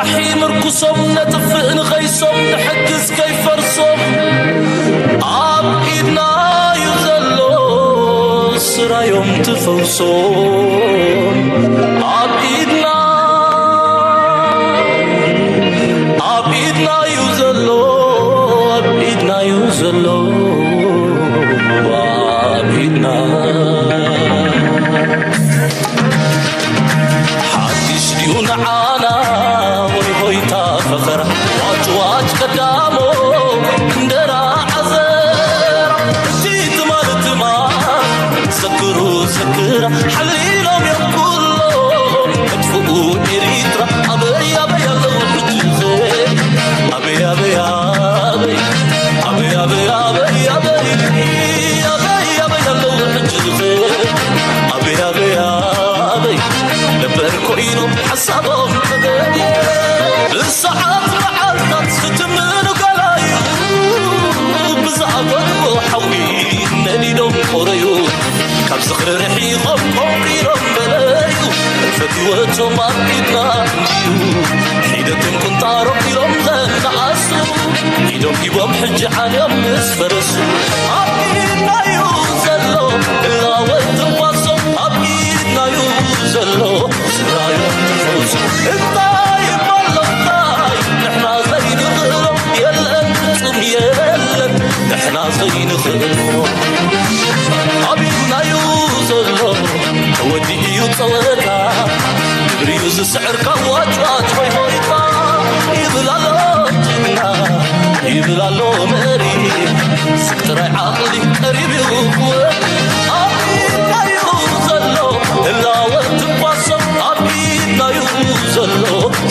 ኣሒ ምርኩሶም ነጥፍእ ንኸይሶም ንሕግዝ ከይፈርሶም ኣብ ኢድና እዩ ዘሎ ስራዮም ትፈውሶም ኣብ ኢድና ኣብ ኢድና እዩ ዘሎ ኣብ ኢድና እዩ ዘሎ ኣብ ኢድና ሓድሽ ድዩ ንዓና ወይ ሆይታ ፈኸራ ዋጭዋጭ ቀዳሞ እንደራ ዓዘራ እቲ ትማል ትማል ዘክሩ ዘክራ ሓሊሎም እዮም ኩሎም መጥፍኡ ኤሪትራ ኣበይ ኣበይ ኣለዉ ሕጂ ኣበይ ኣበይ ኣበይ ኣበይ ኣበይ ኣበይ ኣበይ ኣበይ ኣበይ ኣለዉ ሕጂ ኣበይ ኣበይ ኣበይ ነበር ኮይኖም ሓሳቦም ተገዲ ብሰዓት መዓልታት ክትምኑ ገላዩ ብዝኣፈትዎ ሓዊ ነዲዶም ቆረዩ ካብ ዝኽሪ ርሒቖም ቆንቂሮም በለዩ ፈትወቶም ኣብ ኢድና እንድዩ ሒደትን ቁንጣሮም ኢሎም ዘነኣሱ ኢዶም ሂቦም ሕጂ ዓልዮም ምስ ፈረሱ ኣብ ኢድናዩ ዘሎ እላወት ትንፋሶም ኣብ ኢድናዩ ዘሎ ስራዮም ትፈውሱ እንታይ እሞ ኣሎ እንታይ ንሕና ዘይንኽእሎ የለን ፍጹም የለን ንሕና ዘይንኽእሎ ኣብ ኢድናዩ ዘሎ ተወዲኡ እዩ ጸወታ ግብሪዩ ዝስዕር ካብ ዋጭዋጭ ሆይ ሆይታ ይብል ኣሎ ጅግና ይብል ኣሎ መሪ ስብ ጥራይ ዓቕሊ ቀሪብ እዩ ክወዲ ኣብ ኢድናዩ ዘሎ ህላወ ትንፋሶም ኣብ ኢድናዩ ዘሎ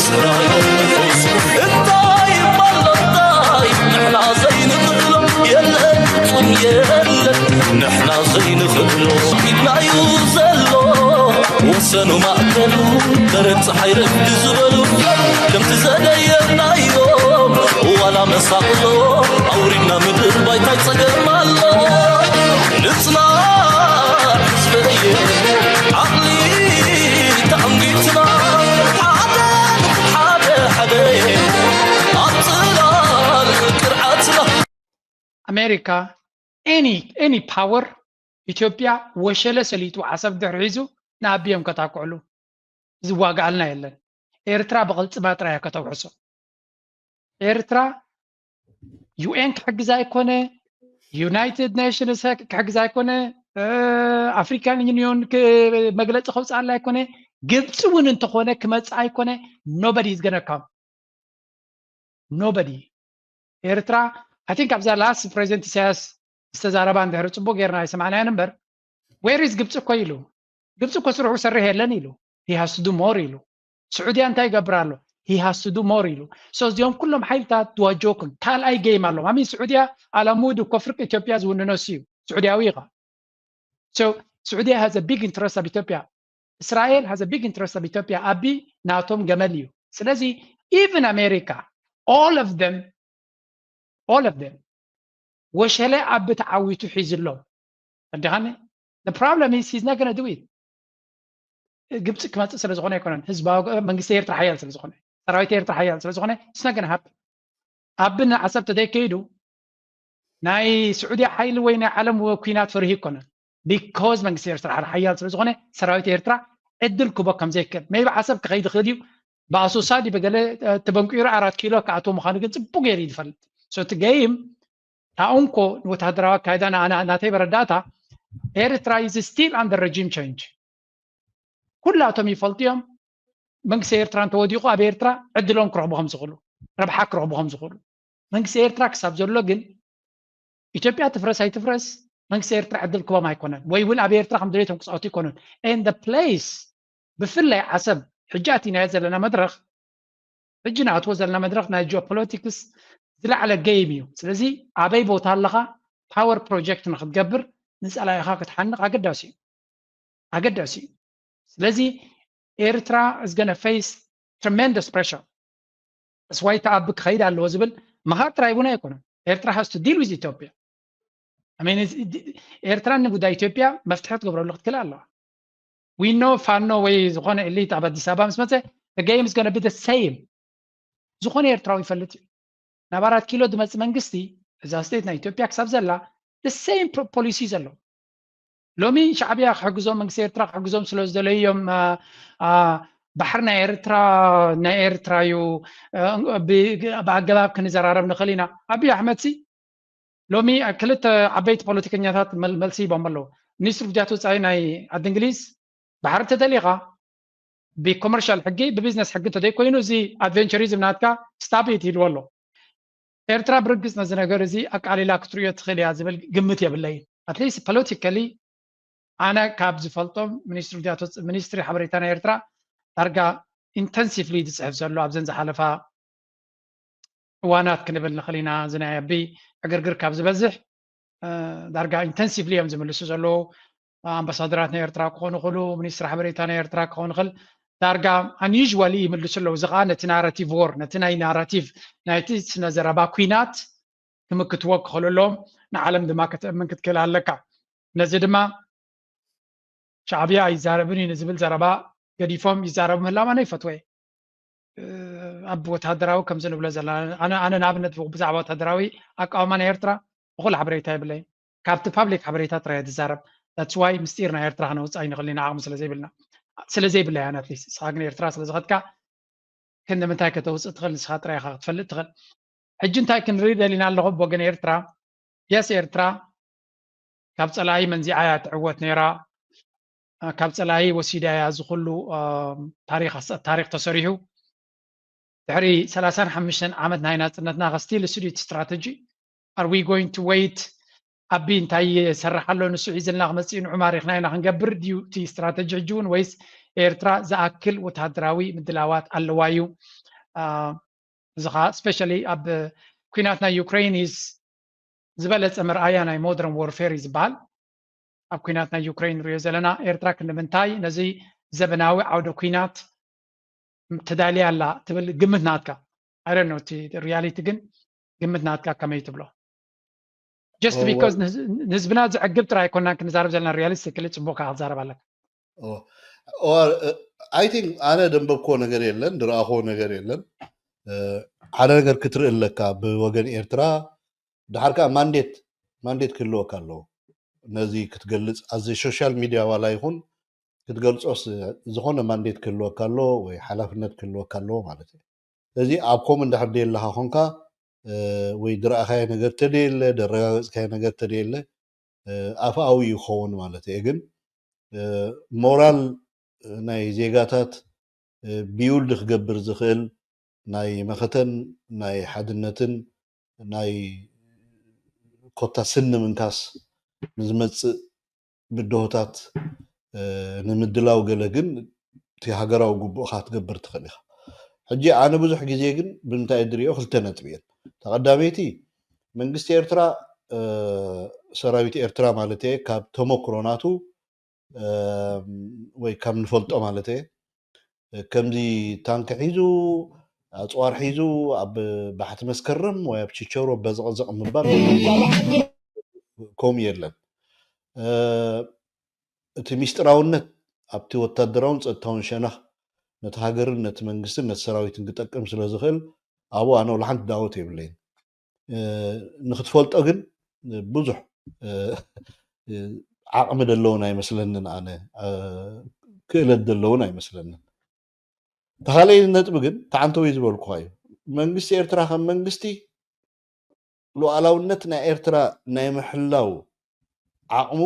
ስራዮም ንፈውሱ እንታይ እሞ ኣሎ እንታይ ንሕና ዘይንኽእሎ የለን ፍጹም የለን ንሕና ዘይንኽእሎ ኢድናዩ ዘሎ ወሰኑ ማእከሉ ደረት ፀሓይ ረግዲ ዝበሉ ከምቲ ዘደየናዮም ዋላ መሳቕሎ ኣውሪድና ምድር ባይታይ ፀገም ኣሎ ንፅናዕ ህዝበየ ዓቕሊ ተኣንጊትና ሓደ ሓደ ሓደ ኣብ ፅላል ቅርዓትና ኣሜሪካ any any power ኢትዮጵያ ወሸለ ሰሊጡ ዓሰብ ድሕሪ ሒዙ ንኣቢ እዮም ከታክዕሉ ዝዋግኣልና የለን ኤርትራ ብቕልፅማ ጥራይ እያ ከተውሕሶ ኤርትራ ዩ ኤን ክሕግዛ ኣይኮነ ዩናይትድ ኔሽንስ ክሕግዛ ኣይኮነ ኣፍሪካን ዩኒዮን መግለፂ ከውፅኣላ ኣይኮነ ግብፂ እውን እንተኾነ ክመፅእ ኣይኮነ nobody is gonna come nobody ኤርትራ I think ኣብዛ last ፕሬዚደንት ኢሳያስ ዝተዛረባ እንድሕሪ ፅቡቅ ጌርና ኣይሰማዕናዮን እምበር where is ግብፂ እኮ ኢሉ ግብፂ እኮ ስርሑ ሰርሕ የለን ኢሉ he has to do more ኢሉ ስዑድያ እንታይ ይገብር ኣሎ he has to do more ኢሉ so እዚኦም ኩሎም ሓይልታት ድዋጆኩም ካልኣይ game ኣሎም ኣሚን ስዑድያ ኣላሙድ እኮ ፍርቂ ኢትዮጵያ ዝውንኖ እሱ እዩ ስዑድያዊ ኢኻ so ስዑድያ has a big interest ኣብ ኢትዮጵያ እስራኤል has a big interest ኣብ ኢትዮጵያ ኣቢ ናቶም ገመል እዩ ስለዚ even ኣሜሪካ all of them all of them ወሸለ ኣቢ ተዓዊቱ ሒዝሎም እንዲኻኒ problem is he's not gonna do it ግብፂ ክመፅእ ስለ ዝኾነ ኣይኮነን ህዝባዊ መንግስቲ ኤርትራ ሓያል ስለ ዝኾነ ሰራዊት ኤርትራ ሓያል ስለ ዝኾነ it's not gonna happen ኣቢ ንዓሰብ ተዘይከይዱ ናይ ስዑድያ ሓይሊ ወይ ናይ ዓለም ኩናት ፈሪሁ ኣይኮነን because መንግስቲ ኤርትራ ሓያል ስለ ዝኾነ ሰራዊት ኤርትራ ዕድል ክቦ ከም ዘይክእል maybe ዓሰብ ክኸይድ ይኽእል እዩ ብኣሶሳ ድዩ ብገለ ተበንቂሩ ኣራት ኪሎ ክኣትዎ ምዃኑ ግን ፅቡቅ ገይሩ እዩ ዝፈልጥ so እቲ game ታኡንኮ ንወታደራዊ ኣካይዳ ናተይ መረዳእታ ኤርትራ is still under regime change ኩላቶም ይፈልጡ እዮም መንግስቲ ኤርትራ እንተወዲቑ ኣብ ኤርትራ ዕድሎም ክረኽቡ ከም ዝኽእሉ ረብሓ ክረኽቡ ከም ዝኽእሉ መንግስቲ ኤርትራ ክሳብ ዘሎ ግን ኢትዮጵያ ትፍረስ ኣይትፍረስ መንግስቲ ኤርትራ ዕድል ክቦም ኣይኮነን ወይ እውን ኣብ ኤርትራ ከም ድሌቶም ክፃወቱ ኣይኮኑን and the place ብፍላይ ዓሰብ ሕጂ ኣቲናዮ ዘለና መድረኽ ሕጂ ንኣትዎ ዘለና መድረኽ ናይ ጂኦፖለቲክስ ዝለዓለ game እዩ ስለዚ ኣበይ ቦታ ኣለኻ power project ንክትገብር ንፀላኢኻ ክትሓንቕ ኣገዳሲ እዩ ኣገዳሲ እዩ ስለዚ ኤርትራ is gonna face tremendous pressure እስዋይ ተኣቢ ክኸይድ ኣለዎ ዝብል ምሃብ ጥራይ እውን ኣይኮነን ኤርትራ has to deal with ኢትዮጵያ ኤርትራ ንጉዳይ ኢትዮጵያ መፍትሒ ክትገብረሉ ክትክእል ኣለዋ we know ፋኖ ወይ ዝኾነ elite ኣብ ኣዲስ ኣበባ ምስ መፀ game is gonna be the same ዝኾነ ኤርትራዊ ይፈልጥ እዩ። ናብ ኣራት ኪሎ ዝመፅእ መንግስቲ፣ እዛ ስቴት ናይ ኢትዮጵያ ክሳብ ዘላ፣ the same policy ዘሎ። ሎሚ ሻዕብያ ክሕግዞም፣ መንግስቲ ኤርትራ ክሕግዞም ስለ ዝደለዩ እዮም። ባሕሪ ናይ ኤርትራ ናይ ኤርትራ እዩ፣ ብኣገባብ ክንዘራረብ ንኽእል ኢና። ኣብይ ኣሕመድ ሲ ሎሚ ክልተ ዓበይቲ ፖለቲከኛታት መልሲ ሂቦም ኣለዉ። ሚኒስትሪ ጉዳያት ወፃኢ ናይ ዓዲ እንግሊዝ፣ ባሕሪ ተደሊኻ ብኮመርሻል ሕጊ፣ ብቢዝነስ ሕጊ እንተዘይኮይኑ፣ እዚ ኣድቨንቸሪዝም ናትካ ስታፕ ኢት ኢልዎ ኣሎ። ኤርትራ ብርግፅ ነዚ ነገር እዚ ኣቃሊላ ክትርእዮ ትኽእል እያ ዝብል ግምት የብለይን። ኣትሊስት ፖለቲካሊ ኣነ ካብ ዝፈልጦም ሚኒስትሪ ጉዳያት ወፃኢ፣ ሚኒስትሪ ሓበሬታ ናይ ኤርትራ ዳርጋ ኢንተንሲቭሊ ዝፅሕፍ ዘሎ ኣብዘን ዝሓለፋ እዋናት ክንብል ንኽእል ኢና። እዚ ናይ ኣቢ ዕግርግር ካብ ዝበዝሕ ዳርጋ ኢንተንሲቭሊ እዮም ዝምልሱ ዘለዉ። ኣምባሳደራት ናይ ኤርትራ ክኾኑ ይኽእሉ፣ ሚኒስትሪ ሓበሬታ ናይ ኤርትራ ክኾኑ ይኽእል። ዳርጋ ኣንዩዥዋሊ ይምልሱ ኣለዉ። እዚ ከዓ ነቲ ናራቲቭ ዎር፣ ነቲ ናይ ናራቲቭ ናይቲ ስነ ዘረባ ኲናት ክምክትዎ ክኽእሉ ኣለዎም። ንዓለም ድማ ከተእምን ክትክእል ኣለካ። ነዚ ድማ ሻዕብያ ኣይዛረብን እዩ ንዝብል ዘረባ ገዲፎም ይዛረቡ ምህላዎም ኣነ ይፈትዎ እየ። ኣብ ወተሃደራዊ ከምዚ ንብሎ ዘለና፣ ኣነ ኣነ ንኣብነት ብዛዕባ ወተሃደራዊ ኣቃውማ ናይ ኤርትራ እኹል ሓበሬታ የብለይን። ካብቲ ፓብሊክ ሓበሬታ ጥራይ እየ ዝዛረብ። That's why ምስጢር ናይ ኤርትራ ክነውፅእ ኣይንኽእልን ኢና፣ ዓቕሚ ስለ ዘይብልና፣ ስለ ዘይብላ እያ። ኣትሊስት ንስኻ ግን ኤርትራ ስለ ዝኸድካ ክንዲ ምንታይ ከተውፅእ ትኽእል ንስኻ ጥራይ ኢኻ ክትፈልጥ ትኽእል። ሕጂ እንታይ ክንርኢ ደሊና ኣለኹ ብወገን ኤርትራ? የስ፣ ኤርትራ ካብ ፀላኢ መንዚዓ እያ ትዕወት ነይራ። ካብ ፀላኢ ወሲዳ እያ እዚ ኩሉ ታሪክ ተሰሪሑ። ድሕሪ ሰላሳን ሓሙሽተን ዓመት ናይ ናፅነትና ከ ስቲል እሱ ድዩ እቲ ስትራተጂ? Are we going to wait? ኣቢ እንታይ ይሰርሕ ኣሎ ንሱ ሒዝልና ክመፅእ ንዑ ማሪኽና ኢና ክንገብር ድዩ እቲ ስትራተጂ ሕጂ እውን? ወይስ ኤርትራ ዝኣክል ወተሃደራዊ ምድላዋት ኣለዋ እዩ? እዚ ከዓ ስፔሻሊ ኣብ ኲናት ናይ ዩክሬን ኢዝ ዝበለፀ መርኣያ ናይ ሞደርን ዎርፌር እዩ ዝበሃል። ኣብ ኲናት ናይ ዩክሬን ንሪኦ ዘለና ኤርትራ ክንዲ ምንታይ ነዚ ዘበናዊ ዓውደ ኲናት ተዳልያ ኣላ ትብል ግምት ናትካ? I don't know እቲ ሪያሊቲ ግን ግምት ናትካ ከመይ ትብሎ? Just because ንህዝብና ዘዕግብ ጥራይ ኣይኮናን ክንዛረብ ዘለና፣ ሪያሊስቲክሊ ፅቡቅ ከዓ ክትዛረብ ኣለካ። I think ኣነ ደንበብኮ ነገር የለን፣ ድረኣኮ ነገር የለን። ሓደ ነገር ክትርኢ ኣለካ ብወገን ኤርትራ። ድሓር ከዓ ማንዴት ማንዴት ክህልወካ ኣለዎ ነዚ ክትገልፅ። ኣዚ ሶሻል ሚድያ ዋላ ይኹን ክትገልፆስ ዝኾነ ማንዴት ክህልወካ ኣለዎ ወይ ሓላፍነት ክህልወካ ኣለዎ ማለት እዩ። እዚ ኣብ ኮም እንድሕር ደየለካ ኮንካ ወይ ድረኣካዮ ነገር ተደየለ፣ ደረጋገፅካዮ ነገር ተደየለ ኣፍኣዊ ይኸውን ማለት እየ። ግን ሞራል ናይ ዜጋታት ቢውልድ ክገብር ዝኽእል ናይ መኸተን ናይ ሓድነትን ናይ ኮታ ስኒ ምንካስ ንዝመፅእ ብድሆታት ንምድላው ገለ ግን እቲ ሃገራዊ ግቡእካ ክትገብር ትኽእል ኢኻ። ሕጂ ኣነ ብዙሕ ግዜ ግን ብምንታይ እየ ዝሪኦ ክልተ ነጥቢ እየን። ተቐዳመይቲ መንግስቲ ኤርትራ ሰራዊት ኤርትራ ማለት እየ ካብ ተመክሮ ናቱ ወይ ከም ንፈልጦ ማለት እየ ከምዚ ታንክ ሒዙ ኣፅዋር ሒዙ ኣብ ባሕቲ መስከረም ወይ ኣብ ችቸሮ በዘቕዘቕ ምባል ከምኡ የለን። እቲ ሚስጥራውነት ኣብቲ ወታደራውን ፀጥታውን ሸነኽ ነቲ ሃገርን ነቲ መንግስትን ነቲ ሰራዊትን ክጠቅም ስለ ዝኽእል ኣብኡ ኣነ ወላ ሓንቲ ዳውት የብለይን። ንክትፈልጦ ግን ብዙሕ ዓቕሚ ዘለውን ኣይመስለንን፣ ኣነ ክእለት ዘለውን ኣይመስለንን። ተኻለይ ነጥቢ ግን ተዓንተወይ ዝበልኩኻ እዩ። መንግስቲ ኤርትራ ከም መንግስቲ ሉዓላውነት ናይ ኤርትራ ናይ ምሕላው ዓቕሙ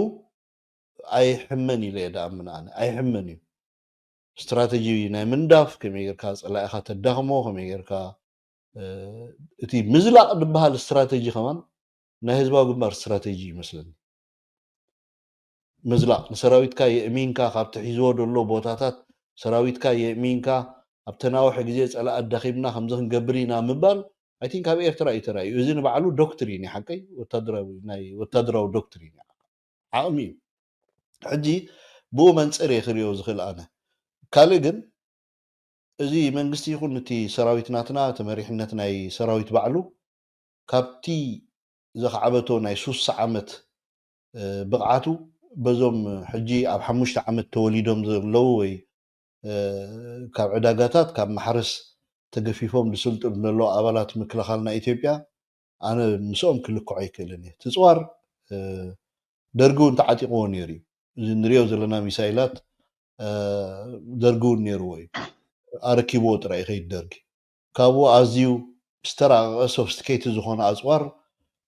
ኣይሕመን ኢለ እየ ድኣምን ኣነ። ኣይሕመን እዩ። ስትራተጂ ናይ ምንዳፍ፣ ከመይ ጌርካ ጸላኢኻ ተዳኽሞ፣ ከመይ ጌርካ እቲ ምዝላቕ ዝበሃል ስትራተጂ ከማን ናይ ህዝባዊ ግንባር ስትራተጂ ይመስለኒ። ምዝላቕ ንሰራዊትካ የእሚንካ ካብቲ ሒዝዎ ዘሎ ቦታታት ሰራዊትካ የእሚንካ ኣብቲ ናውሒ ግዜ ጸላኢ ኣዳኺምና ከምዚ ክንገብር ኢና ምባል ኣይ ቲንክ ኣብ ኤርትራ እዩ ተራእዩ። እዚ ንባዕሉ ዶክትሪን እዩ ሓቀይ ወታደራዊ ናይ ወታደራዊ ዶክትሪን እዩ ዓቕሚ እዩ። ሕጂ ብኡ መንፅር እየ ክሪኦ ዝኽእል ኣነ። ካልእ ግን እዚ መንግስቲ ይኹን እቲ ሰራዊት ናትና እቲ መሪሕነት ናይ ሰራዊት ባዕሉ ካብቲ ዘኽዓበቶ ናይ ሱሳ ዓመት ብቕዓቱ በዞም ሕጂ ኣብ ሓሙሽተ ዓመት ተወሊዶም ዘለዉ ወይ ካብ ዕዳጋታት ካብ ማሕረስ ተገፊፎም ዝስልጥኑ ዘለዉ ኣባላት ምክልኻል ናይ ኢትዮጵያ ኣነ ምስኦም ክልክዖ ኣይክእልን እየ። ትፅዋር ደርጊ እውን ተዓጢቕዎ ነይሩ እዩ። እዚ ንሪኦ ዘለና ሚሳይላት ደርጊ እውን ነይርዎ እዩ። ኣረኪብዎ ጥራይ ይኸይድ ደርጊ። ካብኡ ኣዝዩ ዝተራቐቐ ሶፍስቲኬትድ ዝኾነ ኣፅዋር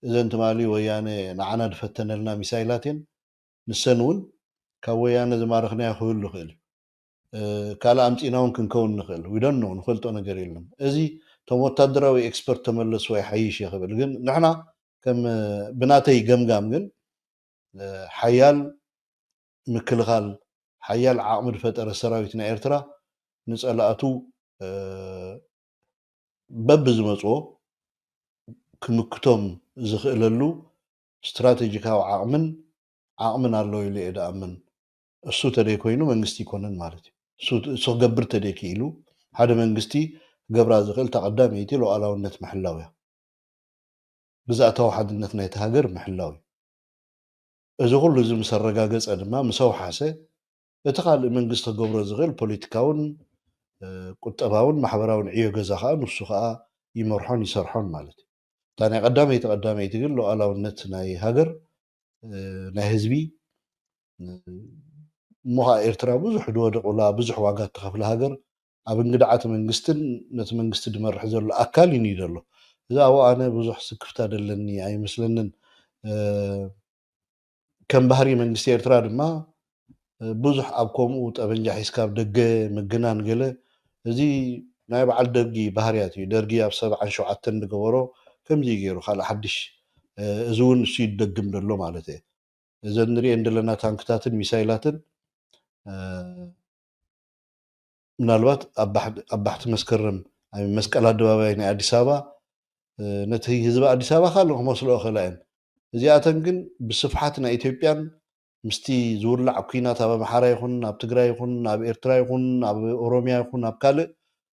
እዘን ትማሊ ወያነ ንዓና ዝፈተነልና ሚሳይላት እየን። ንሰን እውን ካብ ወያነ ዝማረኽናዮ ክህሉ ይኽእል እዩ። ካልእ ኣምፂእና እውን ክንከውን ንኽእል። ዊዶን ነው ንፈልጦ ነገር የለን። እዚ እቶም ወታደራዊ ኤክስፐርት ተመለስዎ ይሓይሽ እየ ክብል ግን ንሕና ከም ብናተይ ገምጋም ግን ሓያል ምክልኻል ሓያል ዓቕሚ ዝፈጠረ ሰራዊት ናይ ኤርትራ ንፀላእቱ በብዝመፅዎ ክምክቶም ዝኽእለሉ ስትራቴጂካዊ ዓቕምን ዓቕምን ኣለዎ ኢሉ እየ ዝኣምን። እሱ ተደይ ኮይኑ መንግስቲ ይኮነን ማለት እዩ። እሱ ክገብር ተደይ ክኢሉ ሓደ መንግስቲ ክገብራ ዝኽእል ተቐዳመይቲ ሉዓላውነት ምሕላው እያ። ግዝኣታዊ ሓድነት ናይቲ ሃገር ምሕላው እዩ። እዚ ኩሉ እዚ ምስ ኣረጋገፀ ድማ ምስ ኣውሓሰ እቲ ካልእ መንግስቲ ክገብሮ ዝኽእል ፖለቲካውን ቁጠባውን ማሕበራውን ዕዮ ገዛ ከዓ ንሱ ከዓ ይመርሖን ይሰርሖን ማለት እዩ። እታ ናይ ቀዳመይቲ ቀዳመይቲ ግን ሉዓላውነት ናይ ሃገር ናይ ህዝቢ እሞ ከዓ ኤርትራ ብዙሕ ዝወደቑላ ብዙሕ ዋጋ እትኸፍላ ሃገር ኣብ እንግድዓት መንግስትን ነቲ መንግስቲ ዝመርሕ ዘሎ ኣካል ይንዩ ዘሎ። እዚ ኣብኡ ኣነ ብዙሕ ስክፍታ ዘለኒ ኣይመስለንን። ከም ባህሪ መንግስቲ ኤርትራ ድማ ብዙሕ ኣብ ከምኡ ጠበንጃ ሒዝካ ኣብ ደገ ምግናን ገለ እዚ ናይ በዓል ደርጊ ባህርያት እዩ። ደርጊ ኣብ ሰብዓን ሸውዓተን ዝገበሮ ከምዚ ገይሩ ካልእ ሓድሽ እዚ እውን እሱ ይደግም ዘሎ ማለት እየ። እዘን ንሪኤን ዘለና ታንክታትን ሚሳይላትን ምናልባት ኣብ ባሕቲ መስከረም ኣብ መስቀል ኣደባባይ ናይ ኣዲስ ኣበባ ነቲ ህዝቢ ኣዲስ ኣበባ ካልእ ክመስሎ ይኽእላ እየን። እዚኣተን ግን ብስፍሓት ናይ ኢትዮጵያን ምስቲ ዝውላዕ ኩናት ኣብ ኣምሓራ ይኹን ኣብ ትግራይ ይኹን ኣብ ኤርትራ ይኹን ኣብ ኦሮሚያ ይኹን ኣብ ካልእ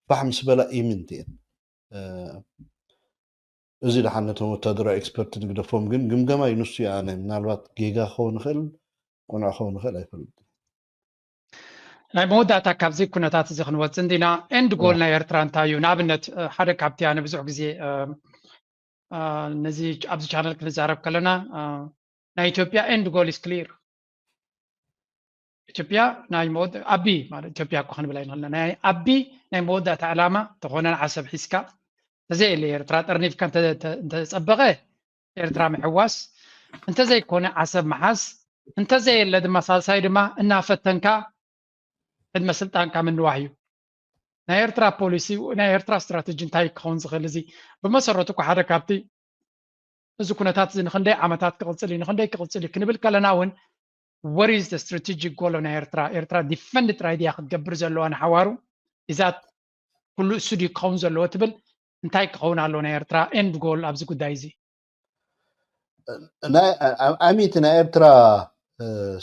ፋሕ ምስ በላ ኢምንት እየን። እዚ ደሓን ነቶም ወታደራዊ ኤክስፐርት ንግደፎም ግን ግምገማ እዩ ንሱ እዩ ኣነ ምናልባት ጌጋ ክኸውን ይኽእል ቅኑዕ ክኸውን ይኽእል ኣይፈልጥ። ናይ መወዳእታ ካብዚ ኩነታት እዚ ክንወፅእ እንዲና ኤንድ ጎል ናይ ኤርትራ እንታይ እዩ? ንኣብነት ሓደ ካብቲ ኣነ ብዙሕ ግዜ ነዚ ኣብዚ ቻነል ክንዛረብ ከለና ናይ ኢትዮጵያ ኤንድ ጎል ኢስ ክሊር። ኢትዮጵያ ናይ መወዳ ኣቢ ማለት ኢትዮጵያ እኮ ክንብል ኣይንኽእልና ናይ ኣቢ ናይ መወዳእታ ዕላማ ተኾነ ዓሰብ ሒዝካ ተዘየለ ኤርትራ ጠርኒፍካ እንተፀበቐ ኤርትራ ምሕዋስ እንተዘይኮነ ዓሰብ ምሓዝ እንተዘየለ ድማ ሳልሳይ ድማ እናፈተንካ ዕድመ ስልጣንካ ምንዋህ እዩ። ናይ ኤርትራ ፖሊሲ ናይ ኤርትራ ስትራተጂ እንታይ ክኸውን ዝኽእል እዚ ብመሰረቱ እኮ ሓደ ካብቲ እዚ ኩነታት እዚ ንክንደይ ዓመታት ክቕፅል እዩ ንክንደይ ክቕፅል እዩ ክንብል ከለና እውን what is the strategic goal ናይ ኤርትራ ኤርትራ ዲፈንድ ጥራይ ድያ ክትገብር ዘለዋ ንሓዋሩ ኢዛት ኩሉ እሱ ድዩ ክኸውን ዘለዎ ትብል እንታይ ክኸውን ኣለዎ ናይ ኤርትራ ኤንድ ጎል ኣብዚ ጉዳይ እዚ ኣሚቲ ናይ ኤርትራ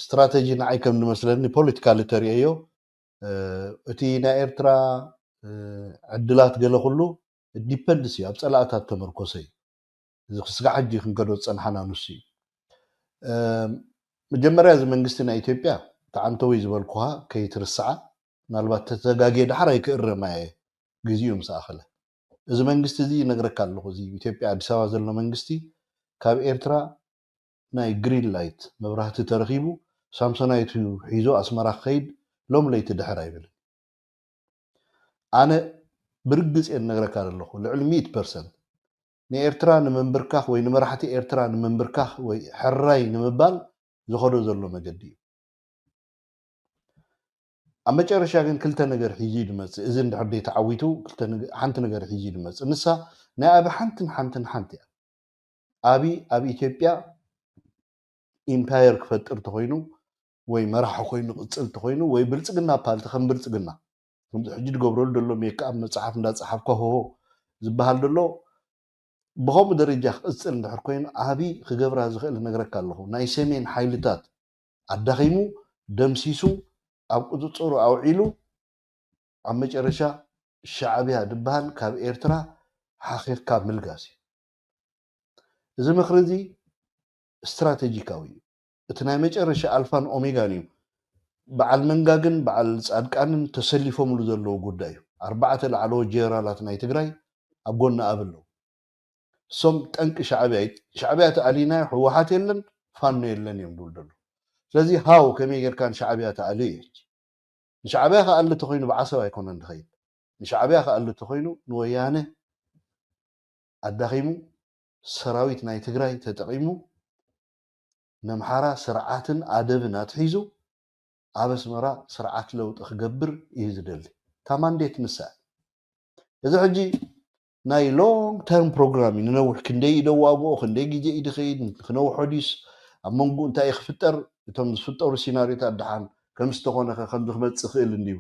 ስትራተጂ ንዓይ ከም ዝመስለኒ ፖለቲካሊ ተሪኦዮ እቲ ናይ ኤርትራ ዕድላት ገለ ኩሉ ዲፐንድስ እዩ ኣብ ፀላእታት ተመርኮሰ እዩ እዚ ክስጋ ሕጂ ክንከዶ ዝፀንሓና ንሱ እዩ መጀመርያ እዚ መንግስቲ ናይ ኢትዮጵያ ተዓንተወይ ዝበልኩሃ ከይትርስዓ ምናልባት ተተጋጌ ዳሕራይ ክእረማ እየ ግዜኡ ምስ ኣኸለ እዚ መንግስቲ እዚ ይነግረካ ኣለኹ እዚ ኢትዮጵያ ኣዲስ ኣበባ ዘሎ መንግስቲ ካብ ኤርትራ ናይ ግሪን ላይት መብራህቲ ተረኺቡ ሳምሶናይት ሒዞ ኣስመራ ክኸይድ ሎም ለይቲ ድሕር ኣይብልን ኣነ ብርግፅ እየ እነግረካ ዘለኹ ልዕሊ ሚእት ፐርሰንት ንኤርትራ ንምንብርካኽ ወይ ንመራሕቲ ኤርትራ ንምንብርካኽ ወይ ሕራይ ንምባል ዝኸዶ ዘሎ መገዲ እዩ ኣብ መጨረሻ ግን ክልተ ነገር ሒዙ እዩ ዝመፅእ እዚ እንድሕር ደይ ተዓዊቱ ሓንቲ ነገር ሒዙ እዩ ዝመፅእ ንሳ ናይ ኣቢ ሓንትን ሓንትን ሓንቲ እያ ኣቢ ኣብ ኢትዮጵያ ኢምፓየር ክፈጥር ተኮይኑ ወይ መራሒ ኮይኑ ቅፅል ተኮይኑ ወይ ብልፅግና ፓርቲ ከም ብልፅግና ከምዚ ሕጂ ዝገብረሉ ዘሎ ሜክኣፕ መፅሓፍ እንዳፀሓፍካ ሆሆ ዝበሃል ዘሎ ብከምኡ ደረጃ ክቅፅል እንድሕር ኮይኑ ኣቢ ክገብራ ዝኽእል ነግረካ ኣለኹ ናይ ሰሜን ሓይልታት ኣዳኺሙ ደምሲሱ ኣብ ቁፅፅሩ ኣውዒሉ ኣብ መጨረሻ ሻዕብያ ዝበሃል ካብ ኤርትራ ሓኺርካ ምልጋስ እዩ እዚ ምኽሪ እዚ ስትራቴጂካዊ እዩ እቲ ናይ መጨረሻ ኣልፋን ኦሜጋን እዩ በዓል መንጋግን በዓል ፃድቃንን ተሰሊፎምሉ ዘለዉ ጉዳይ እዩ ኣርባዕተ ላዕለዎት ጀነራላት ናይ ትግራይ ኣብ ጎኒ ኣብ ኣለዉ። እሶም ጠንቂ ሻዕብያ እዩ። ሻዕብያ ተኣሊናዮ ህወሓት የለን ፋኖ የለን እዮም ዝብሉ ዘለዉ። ስለዚ ሃው ከመይ ጌርካ ንሻዕብያ ተኣልዮ እዩ። ንሻዕብያ ከኣሊ ተኾይኑ ብዓሰብ ኣይኮነን ዝኸይድ። ንሻዕብያ ከኣሊ ተኾይኑ ንወያነ ኣዳኺሙ ሰራዊት ናይ ትግራይ ተጠቒሙ ነምሓራ ስርዓትን ኣደብን ኣትሒዙ ኣብ ኣስመራ ስርዓት ለውጢ ክገብር እዩ ዝደሊ። እታ ማንዴት ንሳ እያ። እዚ ሕጂ ናይ ሎንግ ተርም ፕሮግራም እዩ። ንነዊሕ ክንደይ እዩ ደዋግኦ፣ ክንደይ ግዜ እዩ ድኸይድ፣ ክነውሖ ድዩስ ኣብ መንጎ እንታይ እዩ ክፍጠር፣ እቶም ዝፍጠሩ ሲናሪዮታት ደሓን ከም ዝተኾነ ከ ከምዚ ክመጽእ ይኽእል እንድዩ፣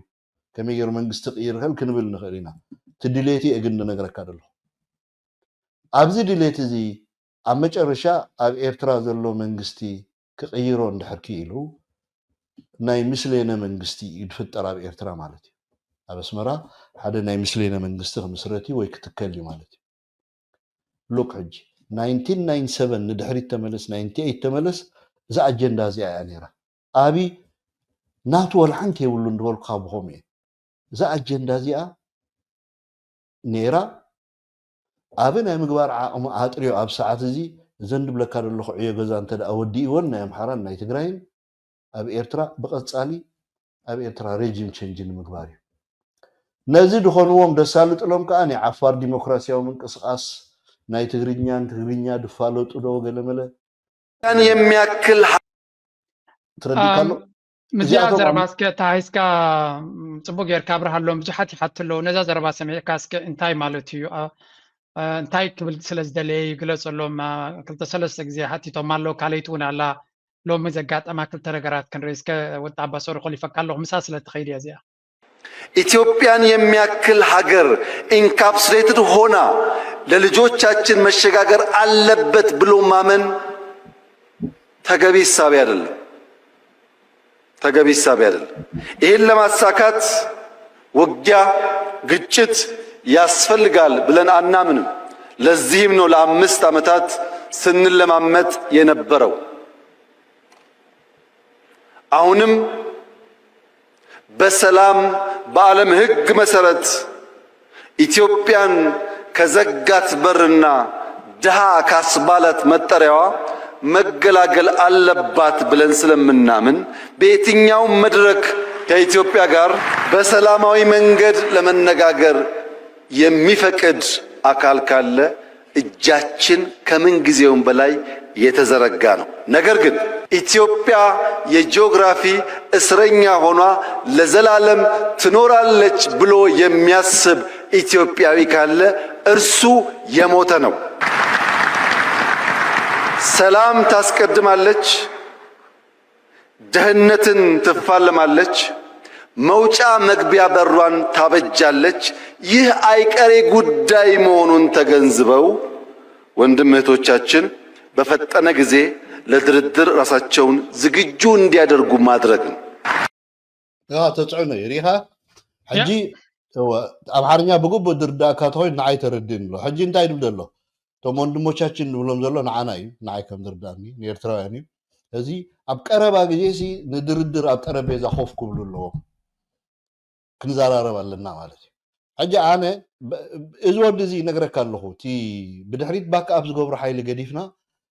ከመይ ገይሩ መንግስቲ ክቕይር ይኽእል ክንብል ንኽእል ኢና። እቲ ድሌት እየ ግን ንነግረካ ዘለኹ። ኣብዚ ድሌት እዚ ኣብ መጨረሻ ኣብ ኤርትራ ዘሎ መንግስቲ ክቕይሮ እንድሕር ክኢሉ ናይ ምስሌነ መንግስቲ እዩ ዝፍጠር ኣብ ኤርትራ ማለት እዩ። ኣብ ኣስመራ ሓደ ናይ ምስሌነ መንግስቲ ክምስረት እዩ ወይ ክትከል እዩ ማለት እዩ። ሉክ ሕጂ ናይንቲን ናይንቲ ሰቨን ንድሕሪት ተመለስ፣ ናይንቲ ኤይት ተመለስ፣ እዛ ኣጀንዳ እዚኣ እያ ነይራ። ኣብይ ናቱ ወላ ሓንቲ የብሉን ዝበልኩኻ ብኸምኡ እየ። እዛ ኣጀንዳ እዚኣ ነይራ። ኣብ ናይ ምግባር ዓቕሚ ኣጥርዮ ኣብ ሰዓት እዚ እዘን ድብለካ ዘለኹ ዕዮ ገዛ እንተ ደኣ ወዲእወን ናይ ኣምሓራን ናይ ትግራይን ኣብ ኤርትራ ብቐጻሊ ኣብ ኤርትራ ሬጂም ቸንጅ ንምግባር እዩ። ነዚ ድኾንዎም ደሳልጥሎም ከኣ ናይ ዓፋር ዲሞክራሲያዊ ምንቅስቓስ ናይ ትግርኛን ትግርኛ ድፋለጡ ዶ ገለመለ ያን የሚያክል ትረዲእካ ኣሎ? ምስዚኣ እዚኣቶም ዘረባ ኣብ- እስከ ተሃይስካ ጽቡቅ ጌርካ ኣብርሃሎም። ብዙሓት ይሓቱ ኣለዉ። ነዛ ዘረባ ሰሚዕካ እስከ እንታይ ማለት እዩ? ኣ፣ እ፣ እንታይ ክብል ስለ ዝደለየ ይግለጸሎም። ኣ፣ ክልተ ሰለስተ ግዜ ሓቲቶም ኣለዉ። ካልኣይቲ እውን ኣላ። ሎሚ ዘጋጠማ ክልተ ነገራት ክንርኢ እስከ። ወዲ ኣባ ሶሪ ኮሊፈካ ኣለኹ። ምሳ ስለ ትኸይድ እያ እዚኣ። ኢትዮጵያን የሚያክል ሀገር ኢንካፕሱሌትድ ሆና ለልጆቻችን መሸጋገር አለበት ብሎ ማመን ተገቢ እሳቤ አይደለም። ተገቢ እሳቤ አይደለም። ይህን ለማሳካት ውጊያ፣ ግጭት ያስፈልጋል ብለን አናምንም። ለዚህም ነው ለአምስት ዓመታት ስንለማመጥ የነበረው። አሁንም በሰላም በዓለም ሕግ መሰረት ኢትዮጵያን ከዘጋት በርና ድሃ ካስባላት መጠሪያዋ መገላገል አለባት ብለን ስለምናምን በየትኛውም መድረክ ከኢትዮጵያ ጋር በሰላማዊ መንገድ ለመነጋገር የሚፈቅድ አካል ካለ እጃችን ከምን ጊዜውም በላይ የተዘረጋ ነው። ነገር ግን ኢትዮጵያ የጂኦግራፊ እስረኛ ሆኗ ለዘላለም ትኖራለች ብሎ የሚያስብ ኢትዮጵያዊ ካለ እርሱ የሞተ ነው። ሰላም ታስቀድማለች፣ ድህነትን ትፋለማለች፣ መውጫ መግቢያ በሯን ታበጃለች። ይህ አይቀሬ ጉዳይ መሆኑን ተገንዝበው ወንድም እህቶቻችን በፈጠነ ጊዜ ለድርድር ራሳቸውን ዝግጁ እንዲያደርጉ ማድረግ ነው። ያ ተጽዕኖ እዩ ሪኢኻ። ሕጂ እወ፣ ኣምሓርኛ ብግቡእ ዝርዳእካ ተኾይኑ ንዓይ ተረድእኒ ኣሎ። ሕጂ እንታይ ድብል ዘሎ? እቶም ወንድሞቻችን ንብሎም ዘሎ ንዓና እዩ፣ ንዓይ ከም ዝርዳእኒ ንኤርትራውያን እዩ። እዚ ኣብ ቀረባ ግዜ ሲ ንድርድር ኣብ ጠረጴዛ ኮፍ ክብሉ ኣለዎም። ክንዘራረብ ኣለና ማለት እዩ። ሕጂ ኣነ ብ- እዚ ወዲ እዚ ይነግረካ ኣለኹ፣ እቲ ብድሕሪት ባክ ኣፕ ዝገብሮ ሓይሊ ገዲፍና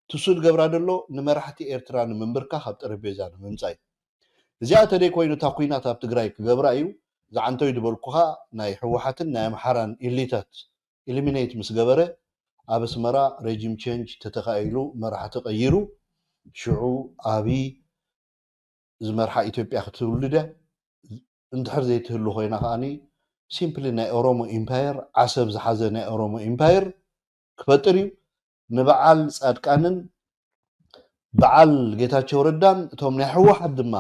ትሱ ዝገብራ ዘሎ ንመራሕቲ ኤርትራ ንምንብርካኽ ኣብ ጠረጴዛ ንምምጻእ እዩ። እዚኣ ተደይ ኮይኑ እታ ኩናት ኣብ ትግራይ ክገብራ እዩ ዝዓንተው ዝበልኩኻ ናይ ህወሓትን ናይ ኣምሓራን ኢሊታት ኢሊሚኔት ምስ ገበረ ኣብ ኣስመራ ሬጂም ቼንጅ ተተኻኢሉ መራሕቲ ቀይሩ ሽዑ ኣብይ ዝመርሓ ኢትዮጵያ ክትህሉ ድያ? እንድሕር ዘይትህሉ ኮይና ከዓኒ ሲምፕሊ ናይ ኦሮሞ ኢምፓየር ዓሰብ ዝሓዘ ናይ ኦሮሞ ኢምፓየር ክፈጥር እዩ። ንበዓል ጻድቃንን በዓል ጌታቸው ረዳን እቶም ናይ ህወሓት ድማ